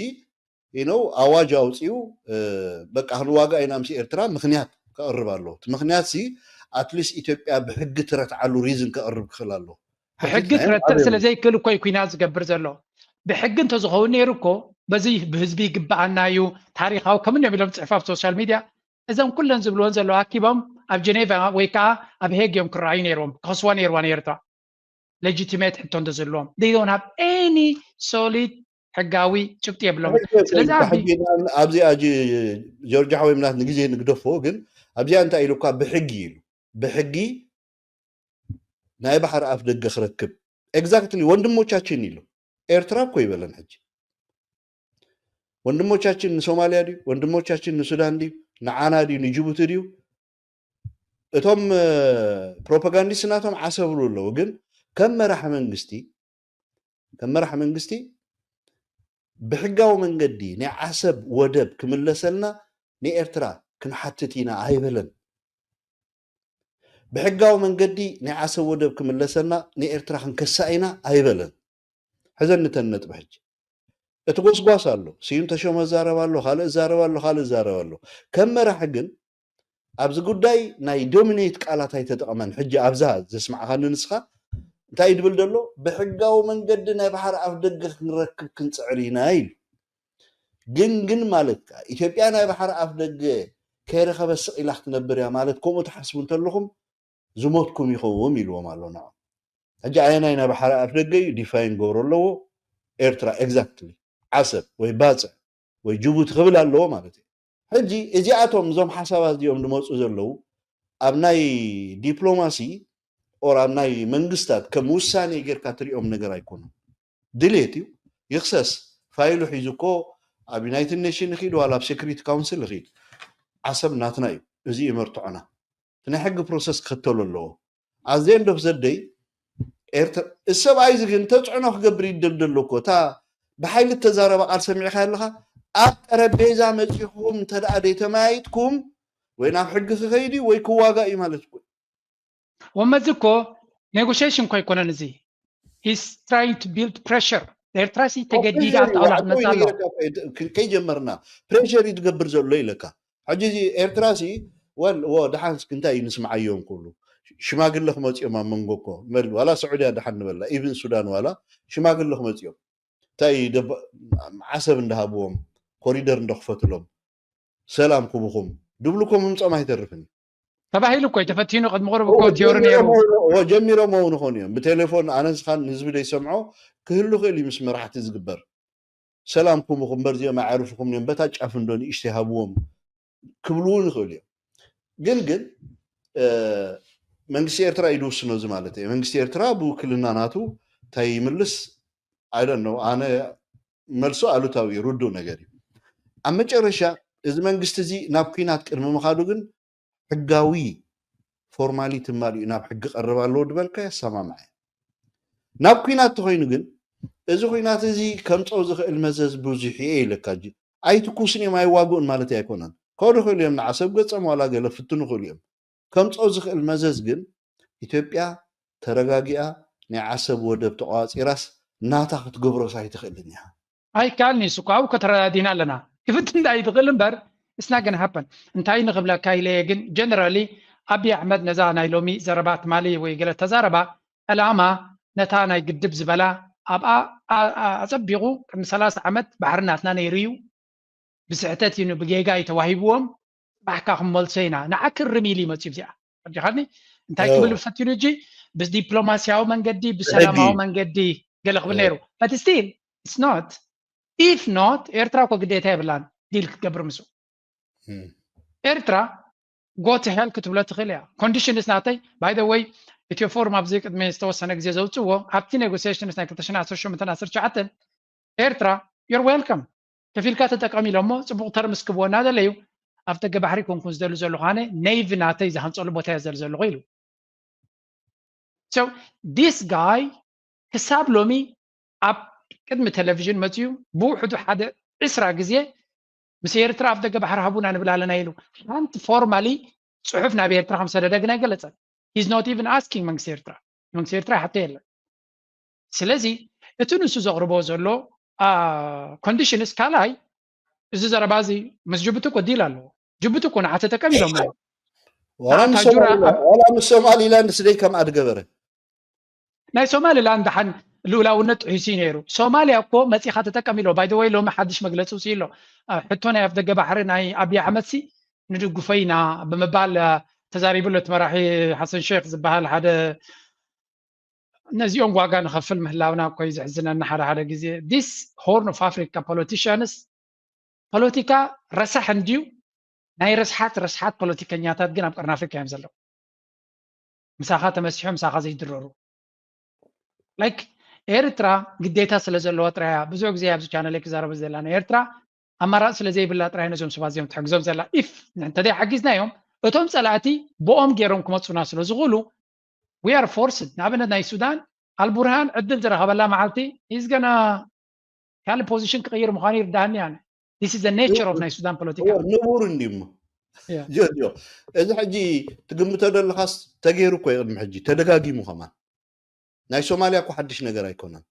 you know ኣዋጅ ኣውፂኡ በቃ ክንዋጋእ ኢና ምስ ኤርትራ ምክንያት ከቕርብ ኣለዎ። እቲ ምክንያት ሲ ኣትሊስት ኢትዮጵያ ብሕጊ ትረትዓሉ ሪዝን ከቕርብ ክኽእል ኣለዎ። ብሕጊ ክረትዕ ስለ ዘይክእል እኮ እዩ ኩናት ዝገብር ዘሎ። ብሕጊ እንተዝኸውን ነይሩ እኮ በዚ ብህዝቢ ይግበኣና እዩ ታሪካዊ ከምንም ኢሎም ፅሕፎ ኣብ ሶሻል ሚድያ እዞም ኩለን ዝብልዎን ዘለዉ ኣኪቦም ኣብ ጀኔቫ ወይ ከዓ ኣብ ሄግ እዮም ክረኣዩ ነይርዎም። ክኸስዋ ነይርዋ ንኤርትራ። ሌጂቲሜት ሕቶ እንተዘለዎም they don't have any solid ሕጋዊ ጭብጢ የብሎም። ስለዚ ኣብዚኣ ጆርጅ ሓወይ ምናት ንግዜ ንግደፎ ግን ኣብዚኣ እንታይ ኢሉ እኳ ብሕጊ ኢሉ ብሕጊ ናይ ባሕሪ ኣፍ ደገ ክረክብ exactly ወንድሞቻችን ኢሉ ኤርትራ እኮ ይበለን ሕጂ ወንድሞቻችን ንሶማሊያ ድዩ ወንድሞቻችን ንሱዳን ድዩ ንዓና ድዩ ንጅቡቲ ድዩ እቶም ፕሮፓጋንዲስት ናቶም ዓሰብሉ ኣለዉ ግን ከም መራሕ መንግስቲ ከም መራሕ መንግስቲ ብሕጋዊ መንገዲ ናይ ዓሰብ ወደብ ክምለሰልና ንኤርትራ ክንሓትት ኢና ኣይበለን። ብሕጋዊ መንገዲ ናይ ዓሰብ ወደብ ክምለሰልና ንኤርትራ ክንከሳ ኢና ኣይበለን። ሕዘኒ እተን ነጥቢ ሕጂ። እቲ ጎስጓስ ኣሎ። ስዩም ተሾመ እዛረብ ኣሎ፣ ካልእ እዛረብ ኣሎ፣ ካልእ እዛረብ ኣሎ። ከም መራሒ ግን ኣብዚ ጉዳይ ናይ ዶሚኔት ቃላት ኣይተጠቐመን። ሕጂ ኣብዛ ዘስማዕኻኒ ንስኻ እንታይ እዩ ድብል ዘሎ? ብሕጋዊ መንገዲ ናይ ባሕሪ ኣፍ ደገ ክንረክብ ክንጽዕር ኢና ኢሉ። ግን ግን ማለት ከኣ ኢትዮጵያ ናይ ባሕሪ ኣፍ ደገ ከይረኸበት ስቕ ኢላ ክትነብር እያ ማለት ከምኡ ትሓስቡ እንተለኹም ዝሞትኩም ኢኹም ኢልዎም ኣሎ ንዖም። ሕጂ ኣየናይ ናይ ባሕሪ ኣፍ ደገ እዩ ዲፋይን ገብሮ ኣለዎ? ኤርትራ exactly ዓሰብ ወይ ባጽዕ ወይ ጅቡቲ ክብል ኣለዎ ማለት እዩ። ሕጂ እዚኣቶም እዞም ሓሳባት እዚኦም ዝመፁ ዘለዉ ኣብ ናይ ዲፕሎማሲ or ኣብ ናይ መንግስታት ከም ውሳኔ ጌርካ ትሪኦም ነገር ኣይኮኑን። ድሌት እዩ ይኽሰስ ፋይሉ ሒዙ እኮ ኣብ ዩናይትድ ኔሽን ይኺድ ዋላ ኣብ ሴኩሪቲ ካውንስል ይኺድ ዓሰብ ናትና እዩ። እዚ እዩ መርትዖና። እቲ ናይ ሕጊ ፕሮሰስ ክኽተሎ ኣለዎ። ኣዘ end of the day ኤርትራ እዚ ሰብኣይ እዚ ግን ተፅዕኖ ክገብር ይደልደሎ እኮ እታ ብሓይሊ እተዛረባ ቃል ሰሚዕካ ኣለካ ኣብ ጠረጴዛ መፂኹም እንተ ደኣ ዘይተመያይጥኩም ወይ ናብ ሕጊ ክኸይድ እዩ ወይ ክዋጋ እዩ ማለት እኮ ወመዚ እኮ ኔጎሽሽን እኮ ኣይኮነን እዚ he's trying to build pressure ኤርትራ ሲ ተገዲዳ ኣብ ጣውላ ክትመፃ ኣሎ ከይጀመርና ፕሬሸር እዩ ዝገብር ዘሎ ኢለካ ሕጂ እዚ ኤርትራ ሲ ወል ወ ደሓን እስኪ እንታይ እዩ ንስምዓዮም ክብሉ ሽማግለ ክመፅኦም ኣብ መንጎ እኮ በል ዋላ ስዑድያ ደሓን ንበላ ኢብን ሱዳን ዋላ ሽማግለ ክመፅኦም እንታይ ዓሰብ እንዳሃብዎም ኮሪደር እንደክፈትሎም ሰላም ክቡኹም ድብሉ እኮ ምምፆም ኣይተርፍን ተባሂሉ እኮ ተፈቲኑ ቅድሚ ቅርብ እኮ ቲዮሪ ነይሩ ጀሚሮም ው ንኾኑ እዮም ብቴሌፎን ኣነስኻን ንህዝቢ ዘይሰምዖ ክህሉ ክእል እዩ ምስ መራሕቲ ዝግበር ሰላም ክቡኹም እምበር እዚኦም ኣዕርፍኹም እዮም በታ ጫፍ እንዶ ንእሽተይ ሃብዎም ክብሉ እውን ይኽእሉ እዮም ግን ግን መንግስቲ ኤርትራ እዩ ዝውስኖ እዚ ማለት እዩ መንግስቲ ኤርትራ ብውክልና ናቱ እንታይ ይምልስ ኣይደን ነው ኣነ መልሱ ኣሉታዊ እዩ ርዱእ ነገር እዩ ኣብ መጨረሻ እዚ መንግስቲ እዚ ናብ ኩናት ቅድሚ ምኻዱ ግን ሕጋዊ ፎርማሊ ትማሊኡ ናብ ሕጊ ቀርብ ኣለዎ ዝበልካ የሰማምዐ ናብ ኩናት ተኮይኑ ግን እዚ ኩናት እዚ ከምፀው ዝኽእል መዘዝ ብዙሕ እየ ኢለካ ኣይትኩስን እዮም ኣይዋግኡን ማለት ኣይኮነን ከዱ ክእሉ እዮም ንዓሰብ ገፀም ዋላ ገለ ፍትኑ ክእሉ እዮም ከምፀው ዝኽእል መዘዝ ግን ኢትዮጵያ ተረጋጊኣ ናይ ዓሰብ ወደብ ተቋፂራስ ናታ ክትገብሮስ ኣይትኽእልን እያ ኣይከኣልኒ እሱ እኮ ኣብኡ ከተረዳዲና ኣለና ክፍት እንዳይ ትኽእል እምበር it's not gonna happen እንታይ ንኽብለካ ኢለ ግን generally ኣብይ ኣሕመድ ነዛ ናይ ሎሚ ዘረባ ትማሊ ወይ ገለ ተዛረባ ዕላማ ነታ ናይ ግድብ ዝበላ ኣብኣ ኣፀቢቑ ቅድሚ ሰላሳ ዓመት ባሕሪ ናትና ነይሩ እዩ ብስሕተት እዩ ብጌጋ እዩ ተዋሂብዎም ባሕካ ክመልሶ ኢና ንዓ ክርም ኢሉ ይመፅእ እዚኣ ተረዲኻኒ? እንታይ ክብል ፈትኑ ሕጂ? ብዲፕሎማሲያዊ መንገዲ፣ ብሰላማዊ መንገዲ ገለ ክብል ነይሩ። But still it's not. If not, ኤርትራ እኮ ግዴታ የብላን ዲል ክትገብር ምስኡ። ኤርትራ go to hell ክትብሎ ትኽእል እያ። ኮንዲሽንስ ናተይ፣ by the way፣ ኢትዮ ፎርም ኣብዚ ቅድሚ ዝተወሰነ ግዜ ዘውፅዎ፣ ኣብቲ ኔጎሲሽንስ ናይ ክልተ ሽሕን ዓሰርተ ሸሞንተን ዓሰርተ ትሽዓተን፣ ኤርትራ you're welcome፣ ከፊልካ ተጠቀም ኢሎሞ፣ ፅቡቕ ተርምስ ክብዎ እናደለዩ፣ ኣብ ደገ ባሕሪ ኮንኩን ዝደሉ ዘለኹ ኣነ፣ ኔቪ ናተይ ዝሃንፀሉ ቦታ እየ ዘል ዘለኹ ኢሉ። So this guy ክሳብ ሎሚ ኣብ ቅድሚ ቴሌቪዥን መፅዩ ብውሕዱ ሓደ ዕስራ ግዜ ምስ ኤርትራ ኣብ ደገ ባሕሪ ሃቡና ንብል ኣለና ኢሉ ሓንቲ ፎርማሊ ፅሑፍ ናብ ኤርትራ ከም ሰደደ ግን ኣይገለፀን። He's not even asking መንግስቲ ኤርትራ። መንግስቲ ኤርትራ ይሓቶ የለን። ስለዚ እቲ ንሱ ዘቕርቦ ዘሎ ኮንዲሽንስ ካልኣይ፣ እዚ ዘረባ እዚ ምስ ጅቡቲ እኮ ዲል ኣለዎ። ጅቡቲ እኮ ንዓ ተጠቀም ኢሎም እዮም። ዋላ ምስ ታጁራ ሶማሊላ- ዋላ ምስ ሶማሊላንድ ስደይ ከምኣ ድገበረ። ናይ ሶማሊላንድ ሓን ልኡላውነት ጥሒሱ እዩ ነይሩ። ሶማሊያ እኮ መፂኻ ተጠቀም ኢሎ። By the way፣ ሎሚ ሓድሽ መግለፂ ውፅእ ኣሎ። ሕቶ ናይ ኣፍደገ ባሕሪ ናይ ኣብይ ኣሕመድ ሲ ንድግፎ ኢና ብምባል ተዛሪቡ ኣሎ። እቲ መራሒ ሓሰን ሼክ ዝበሃል ሓደ፣ ነዚኦም ዋጋ ንኸፍል ምህላውና እኮ እዩ ዘሕዝነኒ ሓደ ሓደ ግዜ። This Horn of Africa politicians፣ ፖለቲካ ረሳሕ እንድዩ። ናይ ረስሓት ረስሓት ፖለቲከኛታት ግን ኣብ ቀርኒ ኣፍሪካ እዮም ዘለዉ። ምሳኻ ተመሲሖም ምሳኻ ዘይድረሩ። Like ኤርትራ ግዴታ ስለ ዘለዋ ጥራያ ብዙሕ ግዜ ኣብዚ ቻነል ክዛረብ ዘለና። ኤርትራ ኣማራፂ ስለ ዘይብላ ጥራይ ነዞም ሰባት እዚኦም ትሕግዞም ዘላ። ኢፍ እንተዘይ ሓጊዝናዮም እቶም ፀላእቲ ብኦም ገይሮም ክመፁና ስለ ዝኽእሉ we are forced። ንኣብነት ናይ ሱዳን ኣልቡርሃን ዕድል ዝረኸበላ መዓልቲ is gonna ካልእ ፖዚሽን ክቕይር ምዃኑ ይርዳሃኒ ኣነ። This is the nature of ናይ ሱዳን ፖለቲካ። ንቡር እንዲሞ ጆርጆ፣ እዚ ሕጂ ትግምቶ ዘለኻስ ተገይሩ እኮ እዩ። ቅድሚ ሕጂ ተደጋጊሙ ከማን። ናይ ሶማሊያ እኮ ሓድሽ ነገር ኣይኮነን።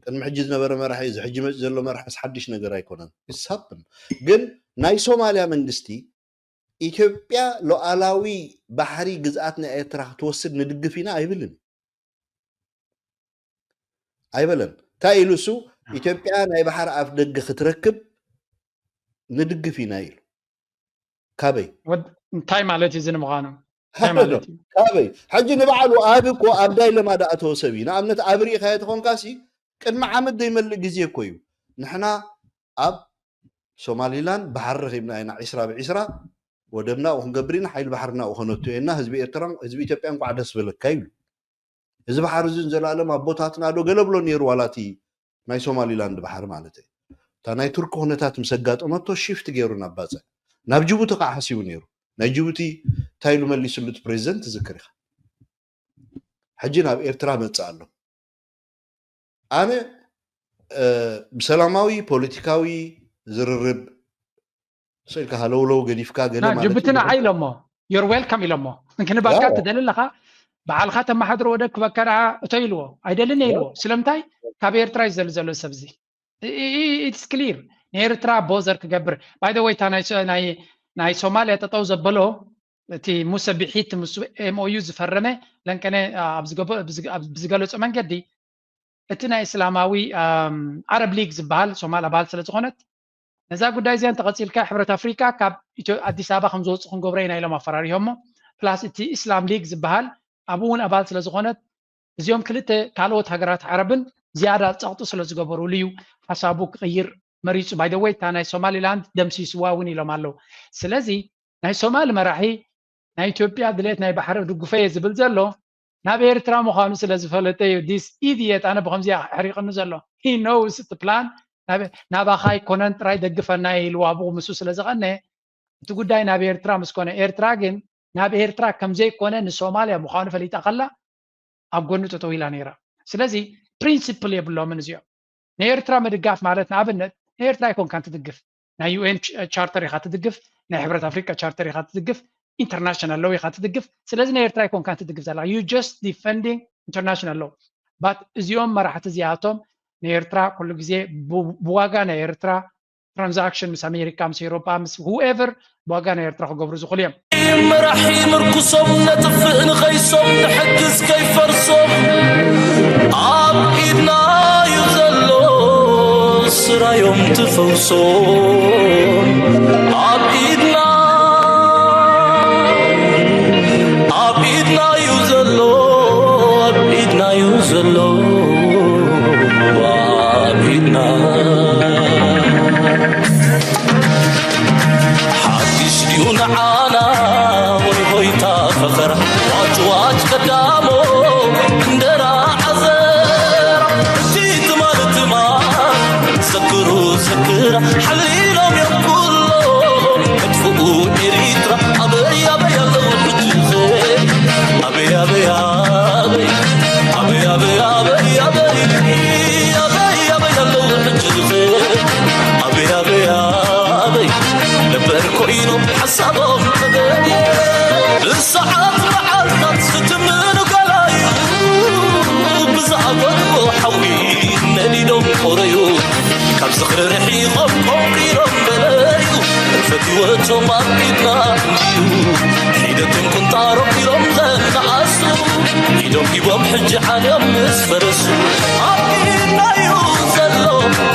ቅድሚ ሕጂ ዝነበረ መራሒ፣ እዚ ሕጂ መፂ ዘሎ መራሒስ ሓድሽ ነገር ኣይኮነን። ይሳብን ግን ናይ ሶማሊያ መንግስቲ ኢትዮጵያ ሉዓላዊ ባሕሪ ግዝኣት ናይ ኤርትራ ክትወስድ ንድግፍ ኢና ኣይብልን። ኣይበለን። እንታይ ኢሉ እሱ? ኢትዮጵያ ናይ ባሕሪ ኣፍ ደገ ክትረክብ ንድግፍ ኢና ኢሉ። ካበይ? እንታይ ማለት እዩ እዚ ንምዃኑ? እንታይ ማለት እዩ? ካበይ? ሕጂ ንባዕሉ ኣብ እኮ ኣብ ዳይለማ ዳኣተወ ሰብ እዩ። ንኣብነት ኣብ ርኢኻዮ ተኾንካሲ ቅድሚ ዓመት ዘይመልእ ግዜ እኮ እዩ። ንሕና ኣብ ሶማሊላንድ ባሕሪ ረኺብና ኢና፣ ዒስራ ብዒስራ ወደብና ኣብኡ ክንገብር ኢና፣ ሓይሊ ባሕርና ኣብኡ ከነቱ ኢና፣ ህዝቢ ኤርትራ ህዝቢ ኢትዮጵያ እንኳዕ ደስ በለካ ይብሉ። እዚ ባሕሪ እዚ ንዘለኣለም ኣቦታትና ዶ ገለ ብሎ ነይሩ ዋላ እቲ ናይ ሶማሊላንድ ባሕሪ ማለት እዩ። እታ ናይ ቱርኪ ኩነታት ምስ ኣጋጠመቶ ሽፍት ገይሩ ናብ ባፅዕ ናብ ጅቡቲ ከዓ ሓሲቡ ነይሩ። ናይ ጅቡቲ እንታይ ኢሉ መሊስሉ እቲ ፕሬዚደንት ትዝክር ኢኻ። ሕጂ ናብ ኤርትራ መፅእ ኣሎ። ኣነ ብሰላማዊ ፖለቲካዊ ዝርርብ ስኢልካ ሃለውለው ገዲፍካ ገለ ማለት ጅቡቲ ንዓ ኢሎሞ you're welcome ኢሎሞ ክንባካ ትደሊ ኣለኻ። በዓልካ ተመሓድሮ ወደብ ክበካ ደኣ እቶ ኢልዎ ኣይደልን ኢልዎ። ስለምንታይ? ካብ ኤርትራ እዩ ዘሉ ዘሎ ሰብዚ። It's clear። ንኤርትራ ቦዘር ክገብር by the way እታ ናይ ሶማልያ ጠጠው ዘበሎ እቲ ሙሰ ቢሒት ምስ ኤምኦዩ ዝፈረመ ለንቀነ ብዝገለፆ መንገዲ እቲ ናይ እስላማዊ ዓረብ ሊግ ዝበሃል ሶማል ኣባል ስለ ዝኾነት ነዛ ጉዳይ እዚኣ እንተቐፂልካ ሕብረት ኣፍሪካ ካብ ኣዲስ ኣበባ ከም ዝወፁ ክንገብሮ ኢና ኢሎም ኣፈራሪሆሞ። ፕላስ እቲ እስላም ሊግ ዝበሃል ኣብኡ እውን ኣባል ስለ ዝኾነት እዚኦም ክልተ ካልኦት ሃገራት ዓረብን ዝያዳ ፀቕጢ ስለ ዝገበሩሉ እዩ ሓሳቡ ክቕይር መሪፁ። By the way እታ ናይ ሶማሊላንድ ደምሲስዋ እውን ኢሎም ኣለዉ። ስለዚ ናይ ሶማል መራሒ ናይ ኢትዮጵያ ድሌት ናይ ባሕሪ ድጉፈ እየ ዝብል ዘሎ ናብ ኤርትራ ምዃኑ ስለ ዝፈለጠ እዩ። This idiot ኣነ ብከምዚ ኣሕሪቕኒ ዘሎ። He knows እቲ ፕላን ናባኻ ኣይኮነን ጥራይ ደግፈና ኢልዋ ብኡ ምስኡ ስለ ዝቐነ እቲ ጉዳይ ናብ ኤርትራ ምስ ኮነ ኤርትራ ግን ናብ ኤርትራ ከም ዘይኮነ ንሶማልያ ምዃኑ ፈሊጣ ከላ ኣብ ጎኑ ጠጠው ኢላ ነይራ። ስለዚ ፕሪንሲፕል የብሎምን እዚኦም። ንኤርትራ ምድጋፍ ማለት ንኣብነት ንኤርትራ ኣይኮንካን ትድግፍ፣ ናይ ዩ ኤን ቻርተር ኢኻ ትድግፍ፣ ናይ ሕብረት ኣፍሪቃ ቻርተር ኢኻ ትድግፍ፣ ኢንተርናሽናል ሎው ኢኻ ትድግፍ። ስለዚ ንኤርትራ ኣይኮንካን ትድግፍ ዘላ you just defending international law። But እዚኦም መራሕቲ እዚኣቶም ንኤርትራ ኩሉ ግዜ ብዋጋ ናይ ኤርትራ ትራንዛክሽን ምስ ኣሜሪካ ምስ ኤውሮጳ ምስ whoever ብዋጋ ናይ ኤርትራ ክገብሩ ዝኽእሉ እዮም። መራሒ ምርኩሶም ነጥፍእ ንኸይሶም ንሕግዝ ከይፈርሶም ኣብ ኢድና እዩ ዘሎ ስራዮም ትፈውሶም ኣብ ኢድና ብሰዓት መዓልታት ዝትምኑ ገላዩ፣ ብዝኣፈግቦ ሓዊ ነዲዶም ቆረዩ። ካብ ዝኽሪ ርሒቖም ቆንቂሮም በለዩ፣ ፈትወቶም ኣብ ኢድና እዩ። ሒደቶም ቁንጣሮም ኢሎም ዘነኣሱ፣ ኢዶም ሂቦም ሕጂ ዓንዮም ምስ ፈረሱ። ኣብ ኢድናዩ ዘሎ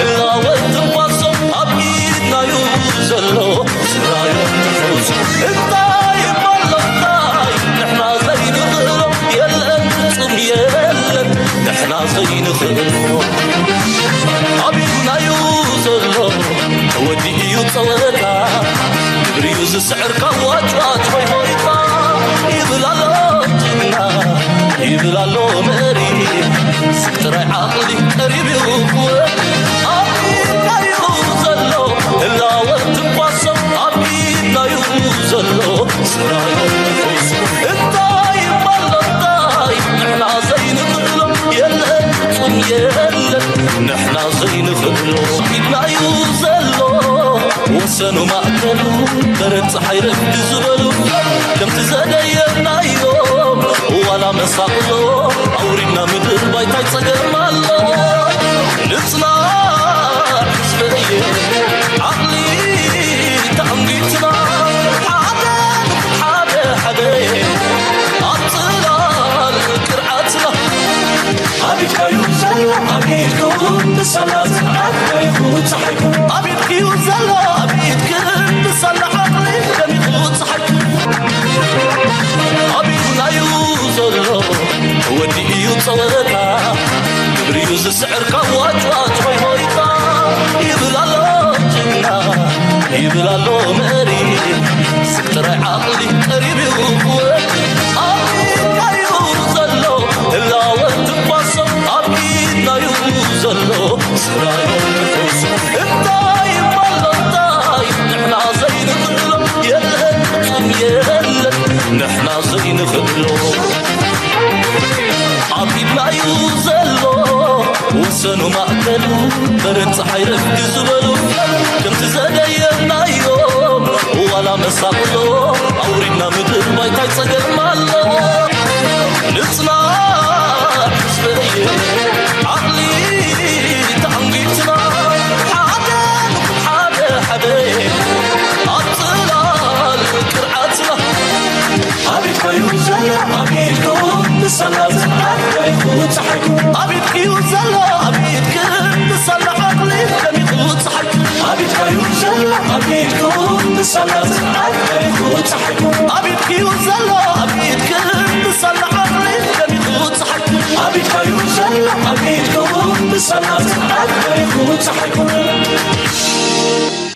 ህላወ ትንፋሶም፣ ኣብ ኢድናዩ ዘሎ ስራዮም ትሑዝ። እንታይ እሞ ኣሎ እንታይ ንሕና ዘይንኽእሎ፣ የለን ፍጹም የለን ንሕና ዘይንኽእሎ። ኣብ ኢድናዩ ዘሎ ተወዲኡ እዩ ጸወታ፣ ግብሪዩ ዝስዕር ካብ ዋጭዋጭ ሆይ ሆይታ። ይብል ኣሎ ጅግና፣ ይብል ኣሎ መሪ፣ ስቕ ጥራይ ዓቕሊ ቀሪቡ ክወሪ። ኣብ ኢድናዩ ዘሎ ህላወ ትንፋሶም፣ ኣብ ኢድናዩ ዘሎ ስራዮም ትሑዝ። እንታይ እሞ ኣሎ እንታይ ንሕና ዘይንኽእሎ፣ የለን ፍጹም የለን ንሕና ዘይንኽእሎ። ኢድናዩ ዘሎ ወሰኑ ማእከሉ በረድ ጸሓይ ረፍዲ ዝበሉ፣ ከምቲ ዘደየብናዮም ዋላ መሳቕሎ ኣውሪድና ምድር ባይታይ ጸገም ኣሎ። ንጽናዕ ህዝበየ ዓቕሊ ተኣንጊትና፣ ሓደ ሓደ ሓደ ኣብ ጽላል ቅርዓትና። ኣብ ኢድካዩ ዘሎ ኣብ ኢድኩም ንሰላ ጽንዓት በሪኹ ጸሓይኩም። ኣብ ኢድክዩ ዘሎ ኣብ ኢድክን ንሰላ ዓቕሊ ደሚቑ ጸሓይኩም። ኣብ ኢድናዩ ዘሎ ተወዲኡ ጸወታ፣ ግብሪዩ ዝስዕር ካብ ዋጭዋጭ ሆይ ሆይታ። ይብል ኣሎ ጅግና፣ ይብል ኣሎ መሪ፣ ስቕ ጥራይ ዓቕሊ ቀሪቡ ክወሪ። ኣብ ኢድናዩ ዘሎ ህላወ ትንፋሶም፣ ኣብ ኢድናዩ ዘሎ ስራዮም ትሑዝ። እንታይ እሞ ኣሎ እንታይ ንሕና ዘይንኽእሎ፣ የለን ፍጹም የለን ንሕና ዘይንኽእሎ። ኣብ ኢድናዩ ዘሎ ወሰኑ ማእከሉ በረድ ጸሓይ ረፍዲ ዝበሉ፣ ከምቲ ዘደየብናዮም ዋላ መሳቕሎ ኣውሪድና ምድር ባይታይ ጸገም ኣሎ። ንጽናዕ ህዝበየ ዓቕሊ ተኣንጊትና፣ ሓደ ንኹን ሓደ ሓደ ኣብ ጽላል ቅርዓትና። ኣብ ኢድካዩ ዘሎ ኣብ ኢድኩም ንሰላ ጽንዓት በሪኹ ጸሓይኩም። ኣብ ኢድክዩ ዘሎ ኣብ ኢድክን ንሰላ ዓቕሊ ደሚቑ ጸሓይኩም። ኣብ ኢድካዩ ዘሎ ኣብ ኢድኩም ንሰላ ጽንዓት በሪኹ ጸሓይኩም። ኣብ ኢድክዩ ዘሎ ኣብ ኢድክን ንሰላ ዓቕሊ ደሚቑ ጸሓይኩም። ኣብ ኢድካዩ ዘሎ ኣብ ኢድኩም ንሰላ ጽንዓት በሪኹ ጸሓይኩም።